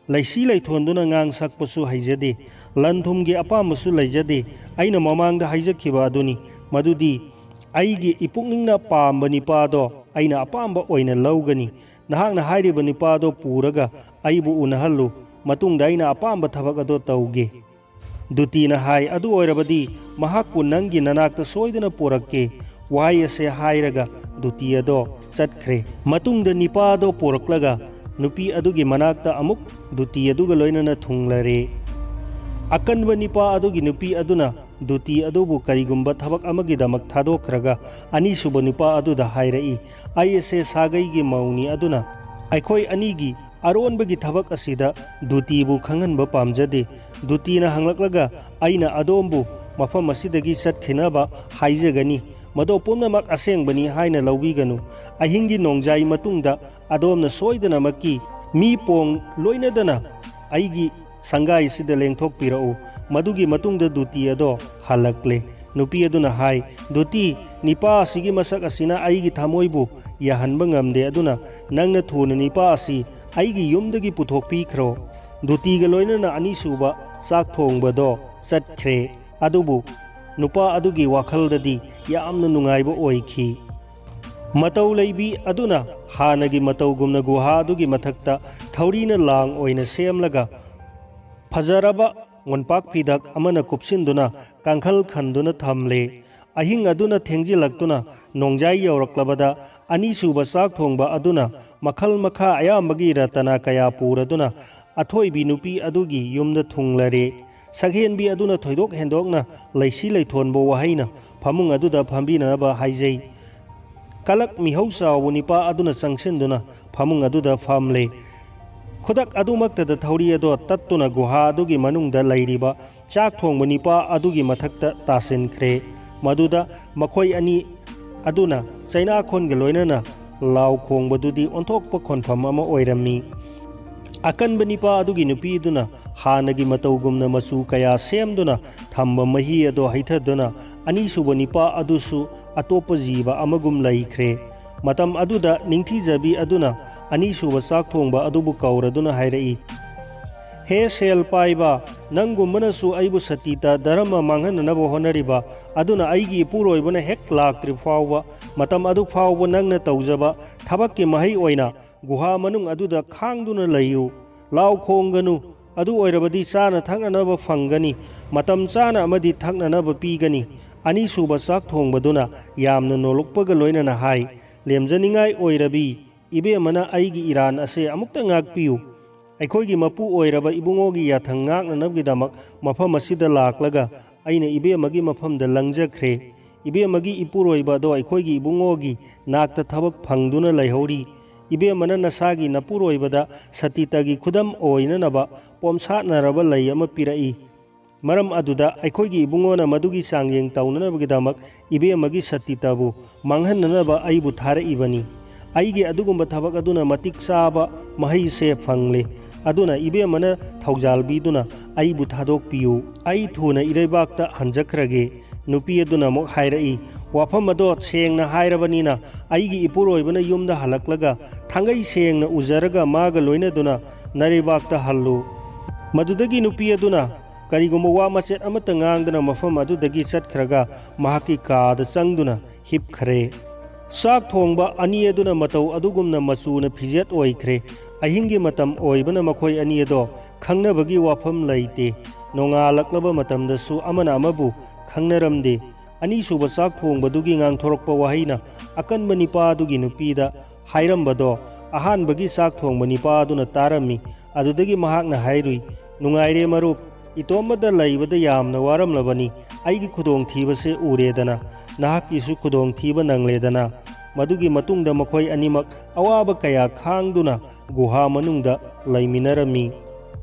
ꯂꯩꯁꯤ ꯂꯩꯊꯣꯟꯗꯨꯅ ꯉꯥꯡ ꯁꯛꯄꯁꯨ ꯍꯩꯖꯗꯦ꯫ ꯂꯟ ꯊꯨꯝꯒꯤ ꯑꯄꯥꯝꯕꯁꯨ ꯂꯩꯖꯗꯦ꯫ ꯑꯩꯅ ꯃꯃꯥꯡꯗ ꯍꯥꯏꯖꯈꯤꯕ ꯑꯗꯨꯅꯤ, ꯃꯗꯨꯗꯤ ꯑꯩꯒꯤ ꯏꯄꯨꯛꯅꯤꯡꯅ ꯄꯥꯝꯕ ꯅꯤꯄꯥꯗꯣ ꯑꯩꯅ ꯑꯄꯥꯝꯕ ꯑꯣꯏꯅ ꯂꯧꯒꯅꯤ꯫ ꯅꯍꯥꯛꯅ ꯍꯥꯏꯔꯤꯕ ꯅꯤꯄꯥꯗꯣ ꯄꯨꯔꯒ ꯑꯩꯕꯨ ꯎꯅꯍꯜꯂꯨ꯫ ꯃꯇꯨꯡꯗ ꯑꯩꯅ ꯑꯄꯥꯝꯕ ꯊꯕꯛ ꯑꯗꯣ ꯇꯧꯒꯦ꯫" ꯗꯨꯇꯤꯅ ꯍꯥꯏ, "ꯑꯗꯨ ꯑꯣꯏꯔꯕꯗꯤ ꯃꯍꯥꯛꯄꯨ ꯅꯪꯒꯤ ꯅꯅꯥꯛꯇ ꯁꯣꯏꯗꯅ ꯄꯨꯔꯛꯀꯦ꯫" ꯋꯥꯍꯩ ꯑꯁꯦ ꯍꯥꯏꯔꯒ ꯗꯨꯇꯤ ꯑꯗꯣ ꯆꯠꯈ꯭ꯔꯦ꯫ ꯃꯇꯨꯡꯗ ꯅꯤꯄꯥ ꯑꯗꯣ ꯄꯨꯔꯛꯂꯒ ꯅꯨꯄꯤ ꯑꯗꯨꯒꯤ ꯃꯅꯥꯛꯇ ꯑꯃꯨꯛ ꯗꯨꯇꯤ ꯑꯗꯨꯒ ꯂꯣꯏꯅꯅ ꯊꯨꯡꯂꯔꯦ꯫ ꯑꯀꯟꯕ ꯅꯤꯄꯥ ꯑꯗꯨꯒꯤ ꯅꯨꯄꯤ ꯑꯗꯨꯅ ꯗꯨꯇꯤ ꯑꯗꯨꯕꯨ ꯀꯔꯤꯒꯨꯝꯕ ꯊꯕꯛ ꯑꯃꯒꯤꯗꯃꯛ ꯊꯥꯗꯣꯛꯈ꯭ꯔꯒ, ꯑꯅꯤꯁꯨꯕ ꯅꯨꯄꯥ ꯑꯗꯨꯗ ꯍꯥꯏꯔꯛꯏ, "ꯑꯩ ꯑꯁꯦ ꯁꯥꯒꯩꯒꯤ ꯃꯧꯅꯤ, ꯑꯗꯨꯅ ꯑꯩꯈꯣꯏ ꯑꯅꯤꯒꯤ ꯑꯔꯣꯟꯕꯒꯤ ꯊꯕꯛ ꯑꯁꯤꯗ ꯗꯨꯇꯤꯕꯨ ꯈꯪꯍꯟꯕ ꯄꯥꯝꯖꯗꯦ꯫ ꯗꯨꯇꯤꯅ ꯍꯪꯂꯛꯂꯒ ꯑꯩꯅ ꯑꯗꯣꯝꯕꯨ ꯃꯐꯝ ꯑꯁꯤꯗꯒꯤ ꯆꯠꯈꯤꯅꯕ ꯍꯥꯏꯖꯒꯅꯤ꯫ ꯃꯗꯣ ꯄꯨꯝꯅꯃꯛ ꯑꯁꯦꯡꯕꯅꯤ ꯍꯥꯏꯅ ꯂꯧꯕꯤꯒꯅꯨ꯫ ꯑꯍꯤꯡꯒꯤ ꯅꯣꯡꯖꯥꯏ ꯃꯇꯨꯡꯗ ꯑꯗꯣꯝꯅ ꯁꯣꯏꯗꯅꯃꯛꯀꯤ ꯃꯤ ꯄꯣꯡ ꯂꯣꯏꯅꯗꯅ ꯑꯩꯒꯤ ꯁꯪꯒꯥꯏꯁꯤꯗ ꯂꯦꯡꯊꯣꯛꯄꯤꯔꯛꯎ꯫" ꯃꯗꯨꯒꯤ ꯃꯇꯨꯡꯗ ꯗꯨꯇꯤ ꯑꯗꯣ ꯍꯜꯂꯛꯂꯦ꯫ ꯅꯨꯄꯤ ꯑꯗꯨꯅ ꯍꯥꯏ, "ꯗꯨꯇꯤ, ꯅꯤꯄꯥ ꯑꯁꯤꯒꯤ ꯃꯁꯛ ꯑꯁꯤꯅ ꯑꯩꯒꯤ ꯊꯃꯣꯏꯕꯨ ꯌꯥꯍꯟꯕ ꯉꯝꯗꯦ, ꯑꯗꯨꯅ ꯅꯪꯅ ꯊꯨꯅ ꯅꯤꯄꯥ ꯑꯁꯤ ꯑꯩꯒꯤ ꯌꯨꯝꯗꯒꯤ ꯄꯨꯊꯣꯛꯄꯤꯈ꯭ꯔꯣ꯫" ꯗꯨꯇꯤꯒ ꯂꯣꯏꯅꯅ ꯑꯅꯤꯁꯨꯕ ꯆꯥꯛ ꯊꯣꯡꯕꯗꯣ ꯆꯠꯈ꯭ꯔꯦ꯫ ꯑꯗꯨꯕꯨ ꯅꯨꯄꯥ ꯑꯗꯨꯒꯤ ꯋꯥꯈꯜꯗꯗꯤ ꯌꯥꯝꯅ ꯅꯨꯡꯉꯥꯏꯕ ꯑꯣꯏꯈꯤ꯫ ꯃꯇꯧ ꯂꯩꯕꯤ ꯑꯗꯨꯅ ꯍꯥꯟꯅꯒꯤ ꯃꯇꯧꯒꯨꯝꯅ ꯒꯨꯍꯥ ꯑꯗꯨꯒꯤ ꯃꯊꯛꯇ ꯊꯧꯔꯤꯅ ꯂꯥꯡ ꯑꯣꯏꯅ ꯁꯦꯝꯂꯒ ꯐꯖꯔꯕ ꯃꯣꯟꯄꯥꯛ ꯐꯤꯗꯛ ꯑꯃꯅ ꯀꯨꯞꯁꯤꯟꯗꯨꯅ ꯀꯥꯡꯈꯜ ꯈꯟꯗꯨꯅ ꯊꯝꯂꯦ꯫ ꯑꯍꯤꯡ ꯑꯗꯨꯅ ꯊꯦꯡꯖꯤꯜꯂꯛꯇꯨꯅ ꯅꯣꯡꯖꯥꯏ ꯌꯧꯔꯛꯂꯕꯗ ꯑꯅꯤꯁꯨꯕ ꯆꯥꯛ ꯊꯣꯡꯕ ꯑꯗꯨꯅ ꯃꯈꯜ ꯃꯈꯥ ꯑꯌꯥꯝꯕꯒꯤ ꯔꯇꯅꯥ ꯀꯌꯥ ꯄꯨꯔꯗꯨꯅ ꯑꯊꯣꯏꯕꯤ ꯅꯨꯄꯤ ꯑꯗꯨꯒꯤ ꯌꯨꯝꯗ ꯊꯨꯡꯂꯔꯦ꯫ ꯁꯛꯍꯦꯟꯕꯤ ꯑꯗꯨꯅ ꯊꯣꯏꯗꯣꯛ ꯍꯦꯟꯗꯣꯛꯅ ꯂꯩꯁꯤ ꯂꯩꯊꯣꯟꯕ ꯋꯥꯍꯩꯅ ꯐꯃꯨꯡ ꯑꯗꯨꯗ ꯐꯝꯕꯤꯅꯅꯕ ꯍꯥꯏꯖꯩ꯫ ꯀꯂꯛ ꯃꯤꯍꯧ ꯆꯥꯎꯕ ꯅꯤꯄꯥ ꯑꯗꯨꯅ ꯆꯪꯁꯤꯟꯗꯨꯅ ꯐꯃꯨꯡ ꯑꯗꯨꯗ ꯐꯝꯂꯦ꯫ ꯈꯨꯗꯛ ꯑꯗꯨꯃꯛꯇꯗ ꯊꯧꯔꯤ ꯑꯗꯣ ꯇꯠꯇꯨꯅ ꯒꯨꯍꯥ ꯑꯗꯨꯒꯤ ꯃꯅꯨꯡꯗ ꯂꯩꯔꯤꯕ ꯆꯥꯛ ꯊꯣꯡꯕ ꯅꯤꯄꯥ ꯑꯗꯨꯒꯤ ꯃꯊꯛꯇ ꯇꯥꯁꯤꯟꯈ꯭ꯔꯦ꯫ ꯃꯗꯨꯗ ꯃꯈꯣꯏ ꯑꯅꯤ ꯑꯗꯨꯅ ꯆꯩꯅꯥꯈꯣꯟꯒ ꯂꯣꯏꯅꯅ ꯂꯥꯎ ꯈꯣꯡꯕꯗꯨꯗꯤ ꯑꯣꯟꯊꯣꯛꯄ ꯈꯣꯟꯐꯝ ꯑꯃ ꯑꯣꯏꯔꯝꯃꯤ꯫ ꯑꯀꯟꯕ ꯅꯤꯄꯥ ꯑꯗꯨꯒꯤ ꯅꯨꯄꯤꯗꯨꯅ ꯍꯥꯟꯅꯒꯤ ꯃꯇꯧꯒꯨꯝꯅ ꯃꯆꯨ ꯀꯌꯥ ꯁꯦꯝꯗꯨꯅ ꯊꯝꯕ ꯃꯍꯤ ꯑꯗꯣ ꯍꯩꯊꯗꯨꯅ ꯑꯅꯤꯁꯨꯕ ꯅꯤꯄꯥ ꯑꯗꯨꯁꯨ ꯑꯇꯣꯞꯄ ꯖꯤꯕ ꯑꯃꯒꯨꯝ ꯂꯩꯈ꯭ꯔꯦ꯫ ꯃꯇꯝ ꯑꯗꯨꯗ ꯅꯤꯡꯊꯤꯖꯕꯤ ꯑꯗꯨꯅ ꯑꯅꯤꯁꯨꯕ ꯆꯥꯛ ꯊꯣꯡꯕ ꯑꯗꯨꯕꯨ ꯀꯧꯔꯗꯨꯅ ꯍꯥꯏꯔꯛꯏ, "ꯍꯦ ꯁꯦꯜ ꯄꯥꯏꯕ, ꯅꯪꯒꯨꯝꯕꯅꯁꯨ ꯑꯩꯕꯨ ꯁꯇꯤꯇ ꯙꯔꯃ ꯃꯥꯡꯍꯟꯅꯅꯕ ꯍꯣꯠꯅꯔꯤꯕ, ꯑꯗꯨꯅ ꯑꯩꯒꯤ ꯏꯄꯨꯔꯣꯏꯕꯅ ꯍꯦꯛ ꯂꯥꯛꯇ꯭ꯔꯤ ꯐꯥꯎꯕ, ꯃꯇꯝ ꯑꯗꯨ ꯐꯥꯎꯕ ꯅꯪꯅ ꯇꯧꯖꯕ ꯊꯕꯛꯀꯤ ꯃꯍꯩ ꯑꯣꯏꯅ ꯒꯨꯍꯥ ꯃꯅꯨꯡ ꯑꯗꯨꯗ ꯈꯥꯡꯗꯨꯅ ꯂꯩꯌꯨ꯫ ꯂꯥꯎ ꯈꯣꯡꯒꯅꯨ, ꯑꯗꯨ ꯑꯣꯏꯔꯕꯗꯤ ꯆꯥꯅ ꯊꯛꯅꯅꯕ ꯐꯪꯒꯅꯤ, ꯃꯇꯝ ꯆꯥꯅ ꯑꯃꯗꯤ ꯊꯛꯅꯅꯕ ꯄꯤꯒꯅꯤ꯫" ꯑꯅꯤꯁꯨꯕ ꯆꯥꯛ ꯊꯣꯡꯕꯗꯨꯅ ꯌꯥꯝꯅ ꯅꯣꯂꯨꯛꯄꯒ ꯂꯣꯏꯅꯅ ꯍꯥꯏ, "ꯂꯦꯝꯖꯅꯤꯡꯉꯥꯏ ꯑꯣꯏꯔꯕꯤ ꯏꯕꯦꯝꯃꯅ ꯑꯩꯒꯤ ꯏꯔꯥꯟ ꯑꯁꯦ ꯑꯃꯨꯛꯇ ꯉꯥꯛꯄꯤꯌꯨ꯫ ꯑꯩꯈꯣꯏꯒꯤ ꯃꯄꯨ ꯑꯣꯏꯔꯕ ꯏꯕꯨꯡꯉꯣꯒꯤ ꯌꯥꯊꯪ ꯉꯥꯛꯅꯅꯕꯒꯤꯗꯃꯛ ꯃꯐꯝ ꯑꯁꯤꯗ ꯂꯥꯛꯂꯒ ꯑꯩꯅ ꯏꯕꯦꯝꯃꯒꯤ ꯃꯐꯝꯗ ꯂꯪꯖꯈ꯭ꯔꯦ꯫ ꯏꯕꯦꯝꯃꯒꯤ ꯏꯄꯨꯔꯣꯏꯕ ꯑꯗꯣ ꯑꯩꯈꯣꯏꯒꯤ ꯏꯕꯨꯡꯉꯣꯒꯤ ꯅꯥꯛꯇ ꯊꯕꯛ ꯐꯪꯗꯨꯅ ꯂꯩꯍꯧꯔꯤ꯫ ꯏꯕꯦꯝꯃꯅ ꯅꯁꯥꯒꯤ ꯅꯄꯨꯔꯣꯏꯕꯗ ꯁꯇꯤꯇꯒꯤ ꯈꯨꯗꯝ ꯑꯣꯏꯅꯅꯕ ꯄꯣꯝꯁꯥꯠꯅꯔꯕ ꯂꯩ ꯑꯃ ꯄꯤꯔꯛꯏ꯫ ꯃꯔꯝ ꯑꯗꯨꯗ ꯑꯩꯈꯣꯏꯒꯤ ꯏꯕꯨꯡꯉꯣꯅ ꯃꯗꯨꯒꯤ ꯆꯥꯡꯌꯦꯡ ꯇꯧꯅꯅꯕꯒꯤꯗꯃꯛ ꯏꯕꯦꯝꯃꯒꯤ ꯁꯇꯤꯇꯕꯨ ꯃꯥꯡꯍꯟꯅꯅꯕ ꯑꯩꯕꯨ ꯊꯥꯔꯛꯏꯕꯅꯤ꯫ ꯑꯩꯒꯤ ꯑꯗꯨꯒꯨꯝꯕ ꯊꯕꯛ ꯑꯗꯨꯅ ꯃꯇꯤꯛ ꯆꯥꯕ ꯃꯍꯩꯁꯦ ꯐꯪꯂꯦ꯫ ꯑꯗꯨꯅ ꯏꯕꯦꯝꯃꯅ ꯊꯧꯖꯥꯜꯕꯤꯗꯨꯅ ꯑꯩꯕꯨ ꯊꯥꯗꯣꯛꯄꯤꯌꯨ꯫ ꯑꯩ ꯊꯨꯅ ꯏꯔꯩꯕꯥꯛꯇ ꯍꯟꯖꯈ꯭ꯔꯒꯦ꯫ ꯅꯨꯄꯤ ꯑꯗꯨꯅ ꯑꯃꯨꯛ ꯍꯥꯏꯔꯛꯏ, "ꯋꯥꯐꯝ ꯑꯗꯣ ꯁꯦꯡꯅ ꯍꯥꯏꯔꯕꯅꯤꯅ, ꯑꯩꯒꯤ ꯏꯄꯨꯔꯣꯏꯕꯅ ꯌꯨꯝꯗ ꯍꯜꯂꯛꯂꯒ ꯊꯥꯡꯒꯩ ꯁꯦꯡꯅ ꯎꯖꯔꯒ ꯃꯥꯒ ꯂꯣꯏꯅꯗꯨꯅ ꯅꯔꯩꯕꯥꯛꯇ ꯍꯜꯂꯨ"꯫ ꯃꯗꯨꯗꯒꯤ ꯅꯨꯄꯤ ꯑꯗꯨꯅ ꯀꯔꯤꯒꯨꯝꯕ ꯋꯥ ꯃꯆꯦꯠ ꯑꯃꯠꯇ ꯉꯥꯡꯗꯅ ꯃꯐꯝ ꯑꯗꯨꯗꯒꯤ ꯆꯠꯈ꯭ꯔꯒ ꯃꯍꯥꯛꯀꯤ ꯀꯥꯗ ꯆꯪꯗꯨꯅ ꯍꯤꯞꯈ꯭ꯔꯦ꯫ ꯆꯥꯛ ꯊꯣꯡꯕ ꯑꯅꯤ ꯑꯗꯨꯅ ꯃꯇꯧ ꯑꯗꯨꯒꯨꯝꯅ ꯃꯆꯨꯅ ꯐꯤꯖꯦꯠ ꯑꯣꯏꯈ꯭ꯔꯦ꯫ ꯑꯍꯤꯡꯒꯤ ꯃꯇꯝ ꯑꯣꯏꯕꯅ ꯃꯈꯣꯏ ꯑꯅꯤ ꯑꯗꯣ ꯈꯪꯅꯕꯒꯤ ꯋꯥꯐꯝ ꯂꯩꯇꯦ꯫ ꯅꯣꯡꯉꯥꯜꯂꯛꯂꯕ ꯃꯇꯝꯗꯁꯨ ꯑꯃꯅ ꯑꯃꯕꯨ ꯈꯪꯅꯔꯝꯗꯦ꯫ ꯑꯅꯤꯁꯨꯕ ꯆꯥꯛ ꯊꯣꯡꯕꯗꯨꯒꯤ ꯉꯥꯡꯊꯣꯔꯛꯄ ꯋꯥꯍꯩꯅ ꯑꯀꯟꯕ ꯅꯤꯄꯥꯗꯨꯒꯤ ꯅꯨꯄꯤꯗ ꯍꯥꯏꯔꯝꯕꯗꯣ ꯑꯍꯥꯟꯕꯒꯤ ꯆꯥꯛ ꯊꯣꯡꯕ ꯅꯤꯄꯥꯗꯨꯅ ꯇꯥꯔꯝꯃꯤ꯫ ꯑꯗꯨꯗꯒꯤ ꯃꯍꯥꯛꯅ ꯍꯥꯏꯔꯨꯏ, "ꯅꯨꯡꯉꯥꯏꯔꯦ ꯃꯔꯨꯞ, ꯏꯇꯣꯝꯕꯗ ꯂꯩꯕꯗ ꯌꯥꯝꯅ ꯋꯥꯔꯝꯂꯕꯅꯤ꯫ ꯑꯩꯒꯤ ꯈꯨꯗꯣꯡꯊꯤꯕꯁꯦ ꯎꯔꯦꯗꯅ, ꯅꯍꯥꯛꯀꯤꯁꯨ ꯈꯨꯗꯣꯡꯊꯤꯕ ꯅꯪꯂꯦꯗꯅ"꯫ ꯃꯗꯨꯒꯤ ꯃꯇꯨꯡꯗ ꯃꯈꯣꯏ ꯑꯅꯤꯃꯛ ꯑꯋꯥꯕ ꯀꯌꯥ ꯈꯥꯡꯗꯨꯅ ꯒꯨꯍꯥ ꯃꯅꯨꯡꯗ ꯂꯩꯃꯤꯟꯅꯔꯝꯃꯤ꯫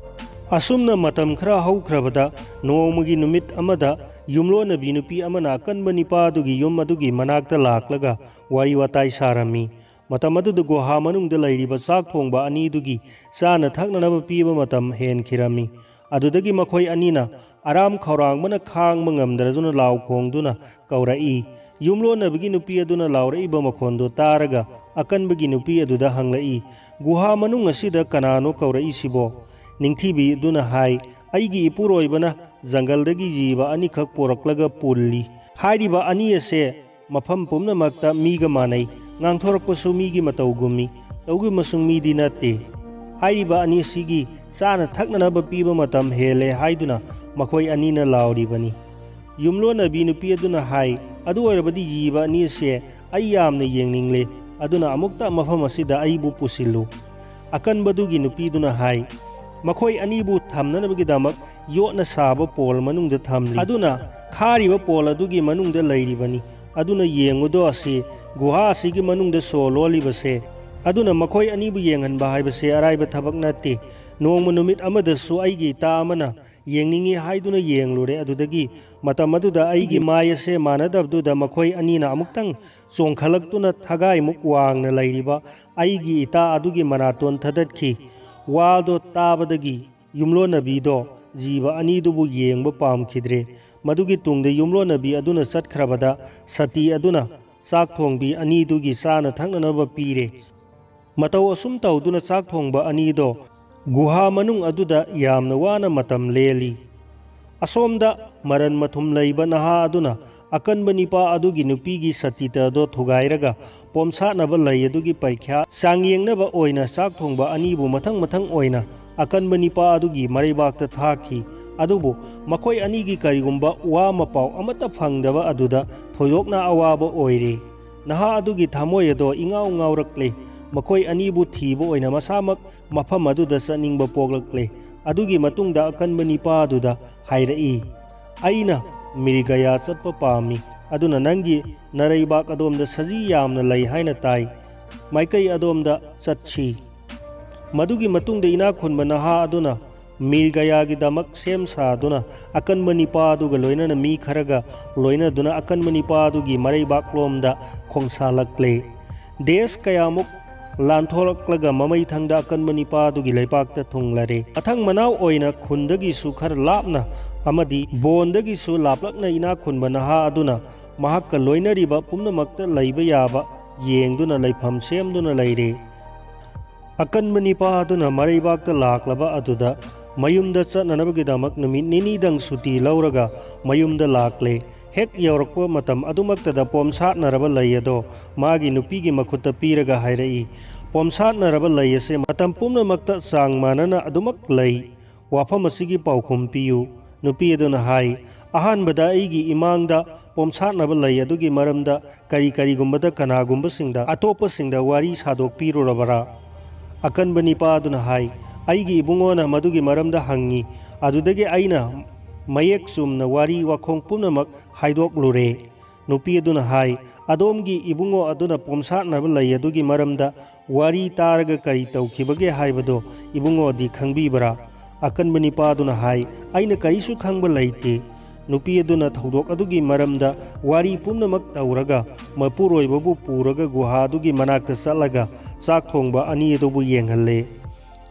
ꯑꯁꯨꯝꯅ ꯃꯇꯝ ꯈꯔ ꯍꯧꯈ꯭ꯔꯕꯗ ꯅꯣꯡꯃꯒꯤ ꯅꯨꯃꯤꯠ ꯑꯃꯗ ꯌꯨꯝꯂꯣꯟꯅꯕꯤ ꯅꯨꯄꯤ ꯑꯃꯅ ꯑꯀꯟꯕ ꯅꯤꯄꯥꯗꯨꯒꯤ ꯌꯨꯝ ꯑꯗꯨꯒꯤ ꯃꯅꯥꯛꯇ ꯂꯥꯛꯂꯒ ꯋꯥꯔꯤ ꯋꯥꯇꯥꯏ ꯁꯥꯔꯝꯃꯤ꯫ ꯃꯇꯝ ꯑꯗꯨꯗ ꯒꯨꯍꯥ ꯃꯅꯨꯡꯗ ꯂꯩꯔꯤꯕ ꯆꯥꯛ ꯊꯣꯡꯕ ꯑꯅꯤꯗꯨꯒꯤ ꯆꯥꯅ ꯊꯛꯅꯅꯕ ꯄꯤꯕ ꯃꯇꯝ ꯍꯦꯟꯈꯤꯔꯝꯃꯤ꯫ ꯑꯗꯨꯗꯒꯤ ꯃꯈꯣꯏ ꯑꯅꯤꯅ ꯑꯔꯥꯝ ꯈꯧꯔꯥꯡꯕꯅ ꯈꯥꯡꯕ ꯉꯝꯗ꯭ꯔꯗꯨꯅ ꯂꯥꯎ ꯈꯣꯡꯗꯨꯅ ꯀꯧꯔꯛꯏ꯫ ꯌꯨꯝꯂꯣꯟꯅꯕꯒꯤ ꯅꯨꯄꯤ ꯑꯗꯨꯅ ꯂꯥꯎꯔꯛꯏꯕ ꯃꯈꯣꯟꯗꯨ ꯇꯥꯔꯒ ꯑꯀꯟꯕꯒꯤ ꯅꯨꯄꯤ ꯑꯗꯨꯗ ꯍꯪꯂꯛꯏ, "ꯒꯨꯍꯥ ꯃꯅꯨꯡ ꯑꯁꯤꯗ ꯀꯅꯥꯅꯣ ꯀꯧꯔꯛꯏꯁꯤꯕꯣ?" ꯅꯤꯡꯊꯤꯕꯤ ꯑꯗꯨꯅ ꯍꯥꯏ, "ꯑꯩꯒꯤ ꯏꯄꯨꯔꯣꯏꯕꯅ ꯖꯪꯒꯜꯗꯒꯤ ꯖꯤꯕ ꯑꯅꯤꯈꯛ ꯄꯣꯔꯛꯂꯒ ꯄꯨꯜꯂꯤ꯫ ꯍꯥꯏꯔꯤꯕ ꯑꯅꯤ ꯑꯁꯦ ꯃꯐꯝ ꯄꯨꯝꯅꯃꯛꯇ ꯃꯤꯒ ꯃꯥꯟꯅꯩ, ꯉꯥꯡꯊꯣꯔꯛꯄꯁꯨ ꯃꯤꯒꯤ ꯃꯇꯧꯒꯨꯝꯃꯤ, ꯇꯧꯏꯒꯨꯝꯕꯁꯨ ꯃꯤꯗꯤ ꯅꯠꯇꯦ꯫ ꯍꯥꯏꯔꯤꯕ ꯑꯅꯤꯁꯤꯒꯤ ꯆꯥꯅ ꯊꯛꯅꯅꯕ ꯄꯤꯕ ꯃꯇꯝ ꯍꯦꯜꯂꯦ" ꯍꯥꯏꯗꯨꯅ ꯃꯈꯣꯏ ꯑꯅꯤꯅ ꯂꯥꯎꯔꯤꯕꯅꯤ꯫ ꯌꯨꯝꯂꯣꯟꯅꯕꯤ ꯅꯨꯄꯤ ꯑꯗꯨꯅ ꯍꯥꯏ, "ꯑꯗꯨ ꯑꯣꯏꯔꯕꯗꯤ ꯖꯤꯕ ꯑꯅꯤ ꯑꯁꯦ ꯑꯩ ꯌꯥꯝꯅ ꯌꯦꯡꯅꯤꯡꯂꯦ, ꯑꯗꯨꯅ ꯑꯃꯨꯛꯇ ꯃꯐꯝ ꯑꯁꯤꯗ ꯑꯩꯕꯨ ꯄꯨꯁꯤꯜꯂꯨ"꯫ ꯑꯀꯟꯕꯗꯨꯒꯤ ꯅꯨꯄꯤꯗꯨꯅ ꯍꯥꯏ, "ꯃꯈꯣꯏ ꯑꯅꯤꯕꯨ ꯊꯝꯅꯅꯕꯒꯤꯗꯃꯛ ꯌꯣꯠꯅ ꯁꯥꯕ ꯄꯣꯜ ꯃꯅꯨꯡꯗ ꯊꯝꯂꯤ꯫ ꯑꯗꯨꯅ ꯈꯥꯔꯤꯕ ꯄꯣꯜ ꯑꯗꯨꯒꯤ ꯃꯅꯨꯡꯗ ꯂꯩꯔꯤꯕꯅꯤ꯫ ꯑꯗꯨꯅ ꯌꯦꯡꯉꯨꯗꯣ ꯑꯁꯤ, ꯒꯨꯍꯥ ꯑꯁꯤꯒꯤ ꯃꯅꯨꯡꯗ ꯁꯣ ꯂꯣꯜꯂꯤꯕꯁꯦ꯫ ꯑꯗꯨꯅ ꯃꯈꯣꯏ ꯑꯅꯤꯕꯨ ꯌꯦꯡꯍꯟꯕ ꯍꯥꯏꯕꯁꯦ ꯑꯔꯥꯏꯕ ꯊꯕꯛ ꯅꯠꯇꯦ꯫ ꯅꯣꯡꯃ ꯅꯨꯃꯤꯠ ꯑꯃꯗꯁꯨ ꯑꯩꯒꯤ ꯏꯇꯥ ꯑꯃꯅ ꯌꯦꯡꯅꯤꯡꯏ ꯍꯥꯏꯗꯨꯅ ꯌꯦꯡꯂꯨꯔꯦ꯫ ꯑꯗꯨꯗꯒꯤ ꯃꯇꯝ ꯑꯗꯨꯗ ꯑꯩꯒꯤ ꯃꯥꯏ ꯑꯁꯦ ꯃꯥꯟꯅꯗꯕꯗꯨꯗ ꯃꯈꯣꯏ ꯑꯅꯤꯅ ꯑꯃꯨꯛꯇꯪ ꯆꯣꯡꯈꯠꯂꯛꯇꯨꯅ ꯊꯒꯥꯏꯃꯨꯛ ꯋꯥꯡꯅ ꯂꯩꯔꯤꯕ ꯑꯩꯒꯤ ꯏꯇꯥ ꯑꯗꯨꯒꯤ ꯃꯅꯥꯇꯣꯟ ꯊꯗꯠꯈꯤ꯫ ꯋꯥꯗꯣ ꯇꯥꯕꯗꯒꯤ ꯌꯨꯝꯂꯣꯟꯅꯕꯤꯗꯣ ꯖꯤꯕ ꯑꯅꯤꯗꯨꯕꯨ ꯌꯦꯡꯕ ꯄꯥꯝꯈꯤꯗ꯭ꯔꯦ꯫ ꯃꯗꯨꯒꯤ ꯇꯨꯡꯗ ꯌꯨꯝꯂꯣꯟꯅꯕꯤ ꯑꯗꯨꯅ ꯆꯠꯈ꯭ꯔꯕꯗ ꯁꯇꯤ ꯑꯗꯨꯅ ꯆꯥꯛ ꯊꯣꯡꯕꯤ ꯑꯅꯤꯗꯨꯒꯤ ꯆꯥꯅ ꯊꯛꯅꯅꯕ ꯄꯤꯔꯦ꯫ ꯃꯇꯧ ꯑꯁꯨꯝ ꯇꯧꯗꯨꯅ ꯆꯥꯛ ꯊꯣꯡꯕ ꯑꯅꯤꯗꯣ ꯒꯨꯍꯥ ꯃꯅꯨꯡ ꯑꯗꯨꯗ ꯌꯥꯝꯅ ꯋꯥꯅ ꯃꯇꯝ ꯂꯦꯜꯂꯤ꯫ ꯑꯁꯣꯝꯗ ꯃꯔꯟ ꯃꯊꯨꯝ ꯂꯩꯕ ꯅꯍꯥ ꯑꯗꯨꯅ ꯑꯀꯟꯕ ꯅꯤꯄꯥ ꯑꯗꯨꯒꯤ ꯅꯨꯄꯤꯒꯤ ꯁꯇꯤꯇꯗꯣ ꯊꯨꯒꯥꯏꯔꯒ ꯄꯣꯝꯁꯥꯠꯅꯕ ꯂꯩ ꯑꯗꯨꯒꯤ ꯄꯔꯤꯈ꯭ꯌꯥ ꯆꯥꯡꯌꯦꯡꯅꯕ ꯑꯣꯏꯅ ꯆꯥꯛ ꯊꯣꯡꯕ ꯑꯅꯤꯕꯨ ꯃꯊꯪ ꯃꯊꯪ ꯑꯣꯏꯅ ꯑꯀꯟꯕ ꯅꯤꯄꯥ ꯑꯗꯨꯒꯤ ꯃꯔꯩꯕꯥꯛꯇ ꯊꯥꯈꯤ꯫ ꯑꯗꯨꯕꯨ ꯃꯈꯣꯏ ꯑꯅꯤꯒꯤ ꯀꯔꯤꯒꯨꯝꯕ ꯋꯥ ꯃꯄꯥꯎ ꯑꯃꯠꯇ ꯐꯪꯗꯕ ꯑꯗꯨꯗ ꯊꯣꯏꯗꯣꯛꯅ ꯑꯋꯥꯕ ꯑꯣꯏꯔꯦ꯫ ꯅꯍꯥ ꯑꯗꯨꯒꯤ ꯊꯃꯣꯏ ꯑꯗꯣ ꯏꯉꯥꯎ ꯉꯥꯎꯔꯛꯂꯦ꯫ ꯃꯈꯣꯏ ꯑꯅꯤꯕꯨ ꯊꯤꯕ ꯑꯣꯏꯅ ꯃꯁꯥꯃꯛ ꯃꯐꯝ ꯑꯗꯨꯗ ꯆꯠꯅꯤꯡꯕ ꯄꯣꯛꯂꯛꯂꯦ꯫ ꯑꯗꯨꯒꯤ ꯃꯇꯨꯡꯗ ꯑꯀꯟꯕ ꯅꯤꯄꯥ ꯑꯗꯨꯗ ꯍꯥꯏꯔꯛꯏ, "ꯑꯩꯅ ꯃꯤꯔꯤꯒꯌꯥ ꯆꯠꯄ ꯄꯥꯝꯃꯤ, ꯑꯗꯨꯅ ꯅꯪꯒꯤ ꯅꯔꯩꯕꯥꯛ ꯑꯗꯣꯝꯗ ꯁꯖꯤ ꯌꯥꯝꯅ ꯂꯩ ꯍꯥꯏꯅ ꯇꯥꯏ꯫ ꯃꯥꯏꯀꯩ ꯑꯗꯣꯝꯗ ꯆꯠꯁꯤ꯫" ꯃꯗꯨꯒꯤ ꯃꯇꯨꯡꯗ ꯏꯅꯥꯛ ꯈꯨꯟꯕ ꯅꯍꯥ ꯑꯗꯨꯅ ꯃꯤꯔꯒꯌꯥꯒꯤꯗꯃꯛ ꯁꯦꯝ ꯁꯥꯗꯨꯅ ꯑꯀꯟꯕ ꯅꯤꯄꯥ ꯑꯗꯨꯒ ꯂꯣꯏꯅꯅ ꯃꯤ ꯈꯔꯒ ꯂꯣꯏꯅꯗꯨꯅ ꯑꯀꯟꯕ ꯅꯤꯄꯥ ꯑꯗꯨꯒꯤ ꯃꯔꯩꯕꯥꯛꯂꯣꯝꯗ ꯈꯣꯡꯁꯥꯜꯂꯛꯂꯦ꯫ ꯗꯦꯁ ꯀꯌꯥꯃꯨꯛ ꯂꯥꯟꯊꯣꯔꯛꯂꯒ ꯃꯃꯩ ꯊꯪꯗ ꯑꯀꯟꯕ ꯅꯤꯄꯥ ꯑꯗꯨꯒꯤ ꯂꯩꯄꯥꯛꯇ ꯊꯨꯡꯂꯔꯦ꯫ ꯃꯊꯪ ꯃꯅꯥꯎ ꯑꯣꯏꯅ ꯈꯨꯟꯗꯒꯤꯁꯨ ꯈꯔ ꯂꯥꯞꯅ ꯑꯃꯗꯤ ꯕꯣꯟꯗꯒꯤꯁꯨ ꯂꯥꯞꯂꯛꯅ ꯏꯅꯥꯛ ꯈꯨꯟꯕ ꯅꯍꯥ ꯑꯗꯨꯅ ꯃꯍꯥꯛꯀ ꯂꯣꯏꯅꯔꯤꯕ ꯄꯨꯝꯅꯃꯛꯇ ꯂꯩꯕ ꯌꯥꯕ ꯌꯦꯡꯗꯨꯅ ꯂꯩꯐꯝ ꯁꯦꯝꯗꯨꯅ ꯂꯩꯔꯦ꯫ ꯑꯀꯟꯕ ꯅꯤꯄꯥ ꯑꯗꯨꯅ ꯃꯔꯩꯕꯥꯛꯇ ꯂꯥꯛꯂꯕ ꯑꯗꯨꯗ ꯃꯌꯨꯝꯗ ꯆꯠꯅꯅꯕꯒꯤꯗꯃꯛ ꯅꯨꯃꯤꯠ ꯅꯤꯅꯤꯗꯪ ꯁꯨꯇꯤ ꯂꯧꯔꯒ ꯃꯌꯨꯝꯗ ꯂꯥꯛꯂꯦ꯫ ꯍꯦꯛ ꯌꯧꯔꯛꯄ ꯃꯇꯝ ꯑꯗꯨꯃꯛꯇꯗ ꯄꯣꯝꯁꯥꯠꯅꯔꯕ ꯂꯩ ꯑꯗꯣ ꯃꯥꯒꯤ ꯅꯨꯄꯤꯒꯤ ꯃꯈꯨꯠꯇ ꯄꯤꯔꯒ ꯍꯥꯏꯔꯛꯏ, "ꯄꯣꯝꯁꯥꯠꯅꯔꯕ ꯂꯩ ꯑꯁꯦ ꯃꯇꯝ ꯄꯨꯝꯅꯃꯛꯇ ꯆꯥꯡ ꯃꯥꯟꯅꯅ ꯑꯗꯨꯃꯛ ꯂꯩ꯫ ꯋꯥꯐꯝ ꯑꯁꯤꯒꯤ ꯄꯥꯎꯈꯨꯝ ꯄꯤꯌꯨ꯫" ꯅꯨꯄꯤ ꯑꯗꯨꯅ ꯍꯥꯏ, "ꯑꯍꯥꯟꯕꯗ ꯑꯩꯒꯤ ꯏꯃꯥꯡꯗ ꯄꯣꯝꯁꯥꯠꯅꯕ ꯂꯩ ꯑꯗꯨꯒꯤ ꯃꯔꯝꯗ ꯀꯔꯤ ꯀꯔꯤꯒꯨꯝꯕꯗ ꯀꯅꯥꯒꯨꯝꯕꯁꯤꯡꯗ, ꯑꯇꯣꯞꯄꯁꯤꯡꯗ ꯋꯥꯔꯤ ꯁꯥꯗꯣꯛꯄꯤꯔꯨꯔꯕꯔꯥ?" ꯑꯀꯟꯕ ꯅꯤꯄꯥ ꯑꯗꯨꯅ ꯍꯥꯏ, "ꯑꯩꯒꯤ ꯏꯕꯨꯡꯉꯣꯅ ꯃꯗꯨꯒꯤ ꯃꯔꯝꯗ ꯍꯪꯉꯤ, ꯑꯗꯨꯗꯒꯤ ꯑꯩꯅ ꯃꯌꯦꯛ ꯆꯨꯝꯅ ꯋꯥꯔꯤ ꯋꯥꯈꯣꯡ ꯄꯨꯝꯅꯃꯛ ꯍꯥꯏꯗꯣꯛꯂꯨꯔꯦ꯫" ꯅꯨꯄꯤ ꯑꯗꯨꯅ ꯍꯥꯏ, "ꯑꯗꯣꯝꯒꯤ ꯏꯕꯨꯡꯉꯣ ꯑꯗꯨꯅ ꯄꯣꯝꯁꯥꯠꯅꯕ ꯂꯩ ꯑꯗꯨꯒꯤ ꯃꯔꯝꯗ ꯋꯥꯔꯤ ꯇꯥꯔꯒ ꯀꯔꯤ ꯇꯧꯈꯤꯕꯒꯦ ꯍꯥꯏꯕꯗꯣ ꯏꯕꯨꯡꯉꯣꯗꯤ ꯈꯪꯕꯤꯕ꯭ꯔꯥ?" ꯑꯀꯟꯕ ꯅꯤꯄꯥ ꯑꯗꯨꯅ ꯍꯥꯏ, "ꯑꯩꯅ ꯀꯔꯤꯁꯨ ꯈꯪꯕ ꯂꯩꯇꯦ꯫" ꯅꯨꯄꯤ ꯑꯗꯨꯅ ꯊꯧꯗꯣꯛ ꯑꯗꯨꯒꯤ ꯃꯔꯝꯗ ꯋꯥꯔꯤ ꯄꯨꯝꯅꯃꯛ ꯇꯧꯔꯒ ꯃꯄꯨꯔꯣꯏꯕꯕꯨ ꯄꯨꯔꯒ ꯒꯨꯍꯥ ꯑꯗꯨꯒꯤ ꯃꯅꯥꯛꯇ ꯆꯠꯂꯒ ꯆꯥꯛ ꯊꯣꯡꯕ ꯑꯅꯤ ꯑꯗꯨꯕꯨ ꯌꯦꯡꯍꯜꯂꯦ꯫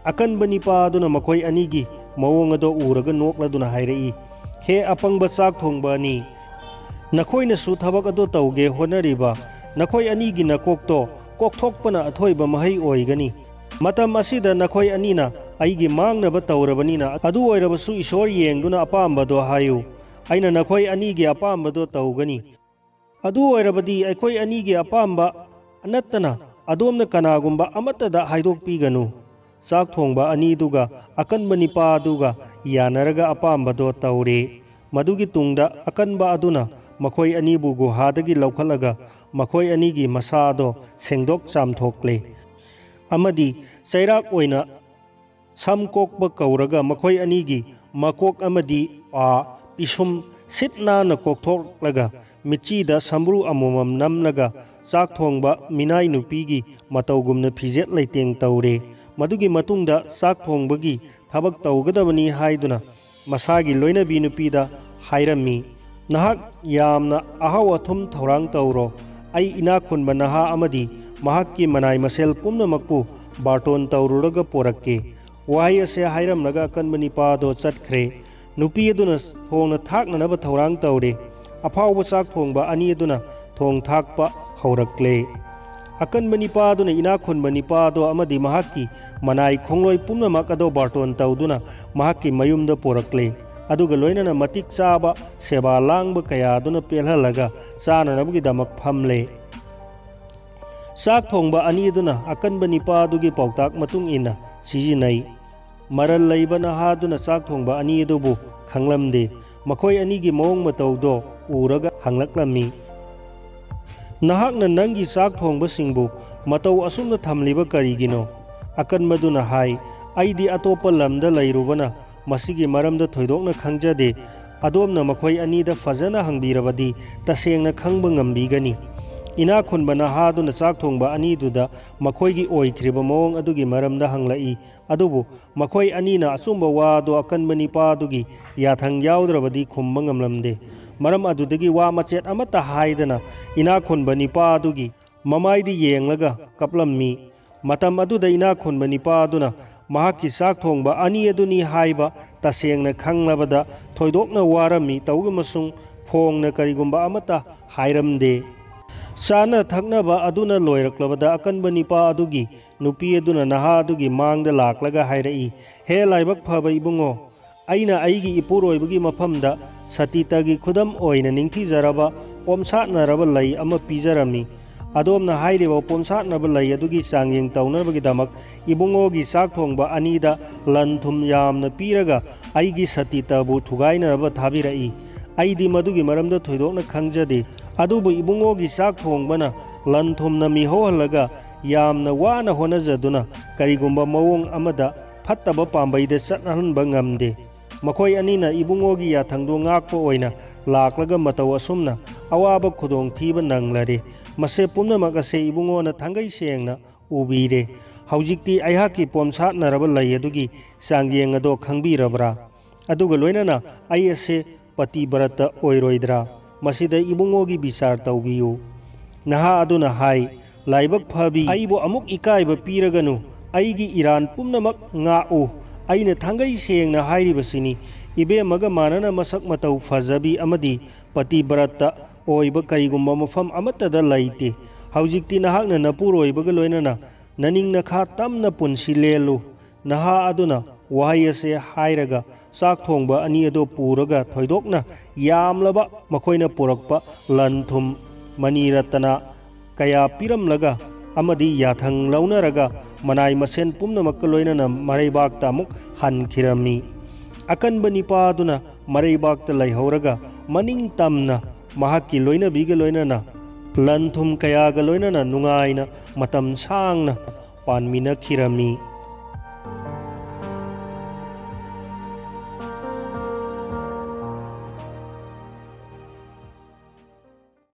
ꯑꯀꯟꯕ ꯅꯤꯄꯥ ꯑꯗꯨꯅ ꯃꯈꯣꯏ ꯑꯅꯤꯒꯤ ꯃꯑꯣꯡ ꯑꯗꯨ ꯎꯔꯒ ꯅꯣꯛꯂꯗꯨꯅ ꯍꯥꯏꯔꯛꯏ, "ꯍꯦ ꯑꯄꯪꯕ ꯆꯥꯛ ꯊꯣꯡꯕ ꯑꯅꯤ, ꯅꯈꯣꯏꯅꯁꯨ ꯊꯕꯛ ꯑꯗꯨ ꯇꯧꯒꯦ ꯍꯣꯠꯅꯔꯤꯕ ꯅꯈꯣꯏ ꯑꯅꯤꯒꯤ ꯅꯀꯣꯛꯇꯣ ꯀꯣꯛꯊꯣꯛꯄꯅ ꯑꯊꯣꯏꯕ ꯃꯍꯩ ꯑꯣꯏꯒꯅꯤ꯫ ꯃꯇꯝ ꯑꯁꯤꯗ ꯅꯈꯣꯏ ꯑꯅꯤꯅ ꯑꯩꯒꯤ ꯃꯥꯡꯅꯕ ꯇꯧꯔꯕꯅꯤꯅ, ꯑꯗꯨ ꯑꯣꯏꯔꯕꯁꯨ ꯏꯁꯣꯔ ꯌꯦꯡꯗꯨꯅ ꯑꯄꯥꯝꯕꯗꯣ ꯍꯥꯏꯌꯨ꯫ ꯑꯩꯅ ꯅꯈꯣꯏ ꯑꯅꯤꯒꯤ ꯑꯄꯥꯝꯕꯗꯣ ꯇꯧꯒꯅꯤ꯫ ꯑꯗꯨ ꯑꯣꯏꯔꯕꯗꯤ ꯑꯩꯈꯣꯏ ꯑꯅꯤꯒꯤ ꯑꯄꯥꯝꯕ ꯅꯠꯇꯅ ꯑꯗꯣꯝꯅ ꯀꯅꯥꯒꯨꯝꯕ ꯑꯃꯠꯇꯗ ꯍꯥꯏꯗꯣꯛꯄꯤꯒꯅꯨ꯫" ꯆꯥꯛ ꯊꯣꯡꯕ ꯑꯅꯤꯗꯨꯒ ꯑꯀꯟꯕ ꯅꯤꯄꯥ ꯑꯗꯨꯒ ꯌꯥꯅꯔꯒ ꯑꯄꯥꯝꯕꯗꯣ ꯇꯧꯔꯦ꯫ ꯃꯗꯨꯒꯤ ꯇꯨꯡꯗ ꯑꯀꯟꯕ ꯑꯗꯨꯅ ꯃꯈꯣꯏ ꯑꯅꯤꯕꯨ ꯒꯨꯍꯥꯗꯒꯤ ꯂꯧꯈꯠꯂꯒ ꯃꯈꯣꯏ ꯑꯅꯤꯒꯤ ꯃꯁꯥꯗꯣ ꯁꯦꯡꯗꯣꯛ ꯆꯥꯝꯊꯣꯛꯂꯦ꯫ ꯑꯃꯗꯤ ꯆꯩꯔꯥꯛ ꯑꯣꯏꯅ ꯁꯝ ꯀꯣꯛꯄ ꯀꯧꯔꯒ ꯃꯈꯣꯏ ꯑꯅꯤꯒꯤ ꯃꯀꯣꯛ ꯑꯃꯗꯤ ꯄꯥ, ꯄꯤꯁꯨꯝ ꯁꯤꯠ ꯅꯥꯟꯅ ꯀꯣꯛꯊꯣꯛꯂꯒ ꯃꯤꯠꯆꯤꯗ ꯁꯝꯕ꯭ꯔꯨ ꯑꯃꯃꯝ ꯅꯝꯂꯒ ꯆꯥꯛ ꯊꯣꯡꯕ ꯃꯤꯅꯥꯏ ꯅꯨꯄꯤꯒꯤ ꯃꯇꯧꯒꯨꯝꯅ ꯐꯤꯖꯦꯠ ꯂꯩꯇꯦꯡ ꯇꯧꯔꯦ꯫ ꯃꯗꯨꯒꯤ ꯃꯇꯨꯡꯗ ꯆꯥꯛ ꯊꯣꯡꯕꯒꯤ ꯊꯕꯛ ꯇꯧꯒꯗꯕꯅꯤ ꯍꯥꯏꯗꯨꯅ ꯃꯁꯥꯒꯤ ꯂꯣꯏꯅꯕꯤ ꯅꯨꯄꯤꯗ ꯍꯥꯏꯔꯝꯃꯤ, "ꯅꯍꯥꯛ ꯌꯥꯝꯅ ꯑꯍꯥꯎ ꯑꯊꯨꯝ ꯊꯧꯔꯥꯡ ꯇꯧꯔꯣ꯫ ꯑꯩ ꯏꯅꯥꯛ ꯈꯨꯟꯕ ꯅꯍꯥ ꯑꯃꯗꯤ ꯃꯍꯥꯛꯀꯤ ꯃꯅꯥꯏ ꯃꯁꯦꯜ ꯄꯨꯝꯅꯃꯛꯄꯨ ꯕꯥꯔꯇꯣꯟ ꯇꯧꯔꯨꯔꯒ ꯄꯣꯔꯛꯀꯦ꯫" ꯋꯥꯍꯩ ꯑꯁꯦ ꯍꯥꯏꯔꯝꯂꯒ ꯑꯀꯟꯕ ꯅꯤꯄꯥ ꯑꯗꯣ ꯆꯠꯈ꯭ꯔꯦ꯫ ꯅꯨꯄꯤ ꯑꯗꯨꯅ ꯊꯣꯡꯅ ꯊꯥꯛꯅꯅꯕ ꯊꯧꯔꯥꯡ ꯇꯧꯔꯦ꯫ ꯑꯐꯥꯎꯕ ꯆꯥꯛ ꯊꯣꯡꯕ ꯑꯅꯤ ꯑꯗꯨꯅ ꯊꯣꯡ ꯊꯥꯛꯄ ꯍꯧꯔꯛꯂꯦ꯫ ꯑꯀꯟꯕ ꯅꯤꯄꯥ ꯑꯗꯨꯅ ꯏꯅꯥꯛ ꯈꯨꯟꯕ ꯅꯤꯄꯥ ꯑꯗꯣ ꯑꯃꯗꯤ ꯃꯍꯥꯛꯀꯤ ꯃꯅꯥꯏ ꯈꯣꯡꯂꯣꯏ ꯄꯨꯝꯅꯃꯛ ꯑꯗꯣ ꯕꯥꯔꯇꯣꯟ ꯇꯧꯗꯨꯅ ꯃꯍꯥꯛꯀꯤ ꯃꯌꯨꯝꯗ ꯄꯨꯔꯛꯂꯦ꯫ ꯑꯗꯨꯒ ꯂꯣꯏꯅꯅ ꯃꯇꯤꯛ ꯆꯥꯕ ꯁꯦꯕꯥ ꯂꯥꯡꯕ ꯀꯌꯥ ꯑꯗꯨꯅ ꯄꯦꯜꯍꯜꯂꯒ ꯆꯥꯅꯅꯕꯒꯤꯗꯃꯛ ꯐꯝꯂꯦ꯫ ꯆꯥꯛ ꯊꯣꯡꯕ ꯑꯅꯤ ꯑꯗꯨꯅ ꯑꯀꯟꯕ ꯅꯤꯄꯥ ꯑꯗꯨꯒꯤ ꯄꯥꯎꯇꯥꯛ ꯃꯇꯨꯡ ꯏꯟꯅ ꯁꯤꯖꯤꯟꯅꯩ꯫ ꯃꯔꯜ ꯂꯩꯕ ꯅꯍꯥ ꯑꯗꯨꯅ ꯆꯥꯛ ꯊꯣꯡꯕ ꯑꯅꯤ ꯑꯗꯨꯕꯨ ꯈꯪꯂꯝꯗꯦ꯫ ꯃꯈꯣꯏ ꯑꯅꯤꯒꯤ ꯃꯑꯣꯡ ꯃꯇꯧꯗꯣ ꯎꯔꯒ ꯍꯪꯂꯛꯂꯝꯃꯤ, "ꯅꯍꯥꯛꯅ ꯅꯪꯒꯤ ꯆꯥꯛ ꯊꯣꯡꯕꯁꯤꯡꯕꯨ ꯃꯇꯧ ꯑꯁꯨꯝꯅ ꯊꯝꯂꯤꯕ ꯀꯔꯤꯒꯤꯅꯣ? ꯑꯀꯟꯕꯗꯨꯅ ꯍꯥꯏ, "ꯑꯩꯗꯤ ꯑꯇꯣꯞꯄ ꯂꯝꯗ ꯂꯩꯔꯨꯕꯅ ꯃꯁꯤꯒꯤ ꯃꯔꯝꯗ ꯊꯣꯏꯗꯣꯛꯅ ꯈꯪꯖꯗꯦ꯫ ꯑꯗꯣꯝꯅ ꯃꯈꯣꯏ ꯑꯅꯤꯗ ꯐꯖꯅ ꯍꯪꯕꯤꯔꯕꯗꯤ ꯇꯁꯦꯡꯅ ꯈꯪꯕ ꯉꯝꯕꯤꯒꯅꯤ꯫" ꯏꯅꯥꯛ ꯈꯨꯟꯕ ꯅꯍꯥꯗꯨꯅ ꯆꯥꯛ ꯊꯣꯡꯕ ꯑꯅꯤꯗꯨꯗ ꯃꯈꯣꯏꯒꯤ ꯑꯣꯏꯈ꯭ꯔꯤꯕ ꯃꯑꯣꯡ ꯑꯗꯨꯒꯤ ꯃꯔꯝꯗ ꯍꯪꯂꯛꯏ꯫ ꯑꯗꯨꯕꯨ ꯃꯈꯣꯏ ꯑꯅꯤꯅ ꯑꯆꯨꯝꯕ ꯋꯥ ꯑꯗꯨ ꯑꯀꯟꯕ ꯅꯤꯄꯥ ꯑꯗꯨꯒꯤ ꯌꯥꯊꯪ ꯌꯥꯎꯗ꯭ꯔꯕꯗꯤ ꯈꯨꯝꯕ ꯉꯝꯂꯝꯗꯦ꯫ ꯃꯔꯝ ꯑꯗꯨꯗꯒꯤ ꯋꯥ ꯃꯆꯦꯠ ꯑꯃꯠꯇ ꯍꯥꯏꯗꯅ ꯏꯅꯥꯛ ꯈꯨꯟꯕ ꯅꯤꯄꯥ ꯑꯗꯨꯒꯤ ꯃꯃꯥꯏꯗ ꯌꯦꯡꯂꯒ ꯀꯞꯂꯝꯃꯤ꯫ ꯃꯇꯝ ꯑꯗꯨꯗ ꯏꯅꯥꯛ ꯈꯨꯟꯕ ꯅꯤꯄꯥ ꯑꯗꯨꯅ ꯃꯍꯥꯛꯀꯤ ꯆꯥꯛ ꯊꯣꯡꯕ ꯑꯅꯤ ꯑꯗꯨꯅꯤ ꯍꯥꯏꯕ ꯇꯁꯦꯡꯅ ꯈꯪꯂꯕꯗ ꯊꯣꯏꯗꯣꯛꯅ ꯋꯥꯔꯝꯃꯤ꯫ ꯇꯧꯕ ꯑꯃꯁꯨꯡ ꯐꯣꯡꯅ ꯀꯔꯤꯒꯨꯝꯕ ꯑꯃꯠꯇ ꯍꯥꯏꯔꯝꯗꯦ꯫ ꯆꯥꯅ ꯊꯛꯅꯕ ꯑꯗꯨꯅ ꯂꯣꯏꯔꯛꯂꯕꯗ ꯑꯀꯟꯕ ꯅꯤꯄꯥ ꯑꯗꯨꯒꯤ ꯅꯨꯄꯤ ꯑꯗꯨꯅ ꯅꯍꯥ ꯑꯗꯨꯒꯤ ꯃꯥꯡꯗ ꯂꯥꯛꯂꯒ ꯍꯥꯏꯔꯛꯏ, "ꯍꯦ ꯂꯥꯏꯕꯛ ꯐꯕ ꯏꯕꯨꯡꯉꯣ, ꯑꯩꯅ ꯑꯩꯒꯤ ꯏꯄꯨꯔꯣꯏꯕꯒꯤ ꯃꯐꯝꯗ ꯁꯇꯤꯇꯒꯤ ꯈꯨꯗꯝ ꯑꯣꯏꯅ ꯅꯤꯡꯊꯤꯖꯔꯕ ꯄꯣꯝꯁꯥꯠꯅꯔꯕ ꯂꯩ ꯑꯃ ꯄꯤꯖꯔꯝꯃꯤ꯫ ꯑꯗꯣꯝꯅ ꯍꯥꯏꯔꯤꯕ ꯄꯣꯝꯁꯥꯠꯅꯕ ꯂꯩ ꯑꯗꯨꯒꯤ ꯆꯥꯡꯌꯦꯡ ꯇꯧꯅꯕꯒꯤꯗꯃꯛ ꯏꯕꯨꯡꯉꯣꯒꯤ ꯆꯥꯛ ꯊꯣꯡꯕ ꯑꯅꯤꯗ ꯂꯟ ꯊꯨꯝ ꯌꯥꯝꯅ ꯄꯤꯔꯒ ꯑꯩꯒꯤ ꯁꯇꯤꯇꯕꯨ ꯊꯨꯒꯥꯏꯅꯅꯕ ꯊꯥꯕꯤꯔꯛꯏ꯫ ꯑꯩꯗꯤ ꯃꯗꯨꯒꯤ ꯃꯔꯝꯗ ꯊꯣꯏꯗꯣꯛꯅ ꯈꯪꯖꯗꯦ꯫ ꯑꯗꯨꯕꯨ ꯏꯕꯨꯡꯉꯣꯒꯤ ꯆꯥꯛ ꯊꯣꯡꯕꯅ ꯂꯟ ꯊꯨꯝꯅ ꯃꯤꯍꯧꯍꯜꯂꯒ ꯌꯥꯝꯅ ꯋꯥꯅ ꯍꯣꯠꯅꯖꯗꯨꯅ ꯀꯔꯤꯒꯨꯝꯕ ꯃꯑꯣꯡ ꯑꯃꯗ ꯐꯠꯇꯕ ꯄꯥꯝꯕꯩꯗ ꯆꯠꯍꯟꯕ ꯉꯝꯗꯦ꯫ ꯃꯈꯣꯏ ꯑꯅꯤꯅ ꯏꯕꯨꯡꯉꯣꯒꯤ ꯌꯥꯊꯪꯗꯨ ꯉꯥꯛꯄ ꯑꯣꯏꯅ ꯂꯥꯛꯂꯒ ꯃꯇꯧ ꯑꯁꯨꯝꯅ ꯑꯋꯥꯕ ꯈꯨꯗꯣꯡꯊꯤꯕ ꯅꯪꯂꯔꯦ꯫ ꯃꯁꯤ ꯄꯨꯝꯅꯃꯛ ꯑꯁꯦ ꯏꯕꯨꯡꯉꯣꯅ ꯊꯥꯡꯒꯩ ꯁꯦꯡꯅ ꯎꯕꯤꯔꯦ꯫ ꯍꯧꯖꯤꯛꯇꯤ ꯑꯩꯍꯥꯛꯀꯤ ꯄꯣꯝꯁꯥꯠꯅꯔꯕ ꯂꯩ ꯑꯗꯨꯒꯤ ꯆꯥꯡꯌꯦꯡ ꯑꯗꯣ ꯈꯪꯕꯤꯔꯕ꯭ꯔꯥ? ꯑꯗꯨꯒ ꯂꯣꯏꯅꯅ ꯑꯩ ꯑꯁꯦ ꯄꯇꯤꯕ꯭ꯔꯇ ꯑꯣꯏꯔꯣꯏꯗ꯭ꯔꯥ? ꯃꯁꯤꯗ ꯏꯕꯨꯡꯉꯣꯒꯤ ꯕꯤꯆꯥꯔ ꯇꯧꯕꯤꯌꯨ꯫" ꯅꯍꯥ ꯑꯗꯨꯅ ꯍꯥꯏ, "ꯂꯥꯏꯕꯛ ꯐꯕꯤ, ꯑꯩꯕꯨ ꯑꯃꯨꯛ ꯏꯀꯥꯏꯕ ꯄꯤꯔꯒꯅꯨ꯫ ꯑꯩꯒꯤ ꯏꯔꯥꯟ ꯄꯨꯝꯅꯃꯛ ꯉꯥꯛꯎ꯫ ꯑꯩꯅ ꯊꯥꯡꯒꯩ ꯁꯦꯡꯅ ꯍꯥꯏꯔꯤꯕꯁꯤꯅꯤ꯫ ꯏꯕꯦꯝꯃꯒ ꯃꯥꯟꯅꯅ ꯃꯁꯛ ꯃꯇꯧ ꯐꯖꯕꯤ ꯑꯃꯗꯤ ꯄꯇꯤꯕ꯭ꯔꯇ ꯑꯣꯏꯕ ꯀꯔꯤꯒꯨꯝꯕ ꯃꯐꯝ ꯑꯃꯠꯇꯗ ꯂꯩꯇꯦ꯫ ꯍꯧꯖꯤꯛꯇꯤ ꯅꯍꯥꯛꯅ ꯅꯄꯨꯔꯣꯏꯕꯒ ꯂꯣꯏꯅꯅ ꯅꯅꯤꯡ ꯅꯈꯥ ꯇꯝꯅ ꯄꯨꯟꯁꯤ ꯂꯦꯜꯂꯨ꯫" ꯅꯍꯥ ꯑꯗꯨꯅ ꯋꯥꯍꯩ ꯑꯁꯦ ꯍꯥꯏꯔꯒ ꯆꯥꯛ ꯊꯣꯡꯕ ꯑꯅꯤ ꯑꯗꯨ ꯄꯨꯔꯒ ꯊꯣꯏꯗꯣꯛꯅ ꯌꯥꯝꯂꯕ ꯃꯈꯣꯏꯅ ꯄꯨꯔꯛꯄ ꯂꯟ ꯊꯨꯝ, ꯃꯅꯤ ꯔꯇꯅ ꯀꯌꯥ ꯄꯤꯔꯝꯂꯒ ꯑꯃꯗꯤ ꯌꯥꯊꯪ ꯂꯧꯅꯔꯒ ꯃꯅꯥꯏ ꯃꯁꯦꯟ ꯄꯨꯝꯅꯃꯛꯀ ꯂꯣꯏꯅꯅ ꯃꯔꯩꯕꯥꯛꯇ ꯑꯃꯨꯛ ꯍꯟꯈꯤꯔꯝꯃꯤ꯫ ꯑꯀꯟꯕ ꯅꯤꯄꯥ ꯑꯗꯨꯅ ꯃꯔꯩꯕꯥꯛꯇ ꯂꯩꯍꯧꯔꯒ ꯃꯅꯤꯡ ꯇꯝꯅ ꯃꯍꯥꯛꯀꯤ ꯂꯣꯏꯅꯕꯤꯒ ꯂꯣꯏꯅꯅ ꯂꯟ ꯊꯨꯝ ꯀꯌꯥꯒ ꯂꯣꯏꯅꯅ ꯅꯨꯡꯉꯥꯏꯅ ꯃꯇꯝ ꯁꯥꯡꯅ ꯄꯥꯟꯃꯤꯟꯅꯈꯤꯔꯝꯃꯤ꯫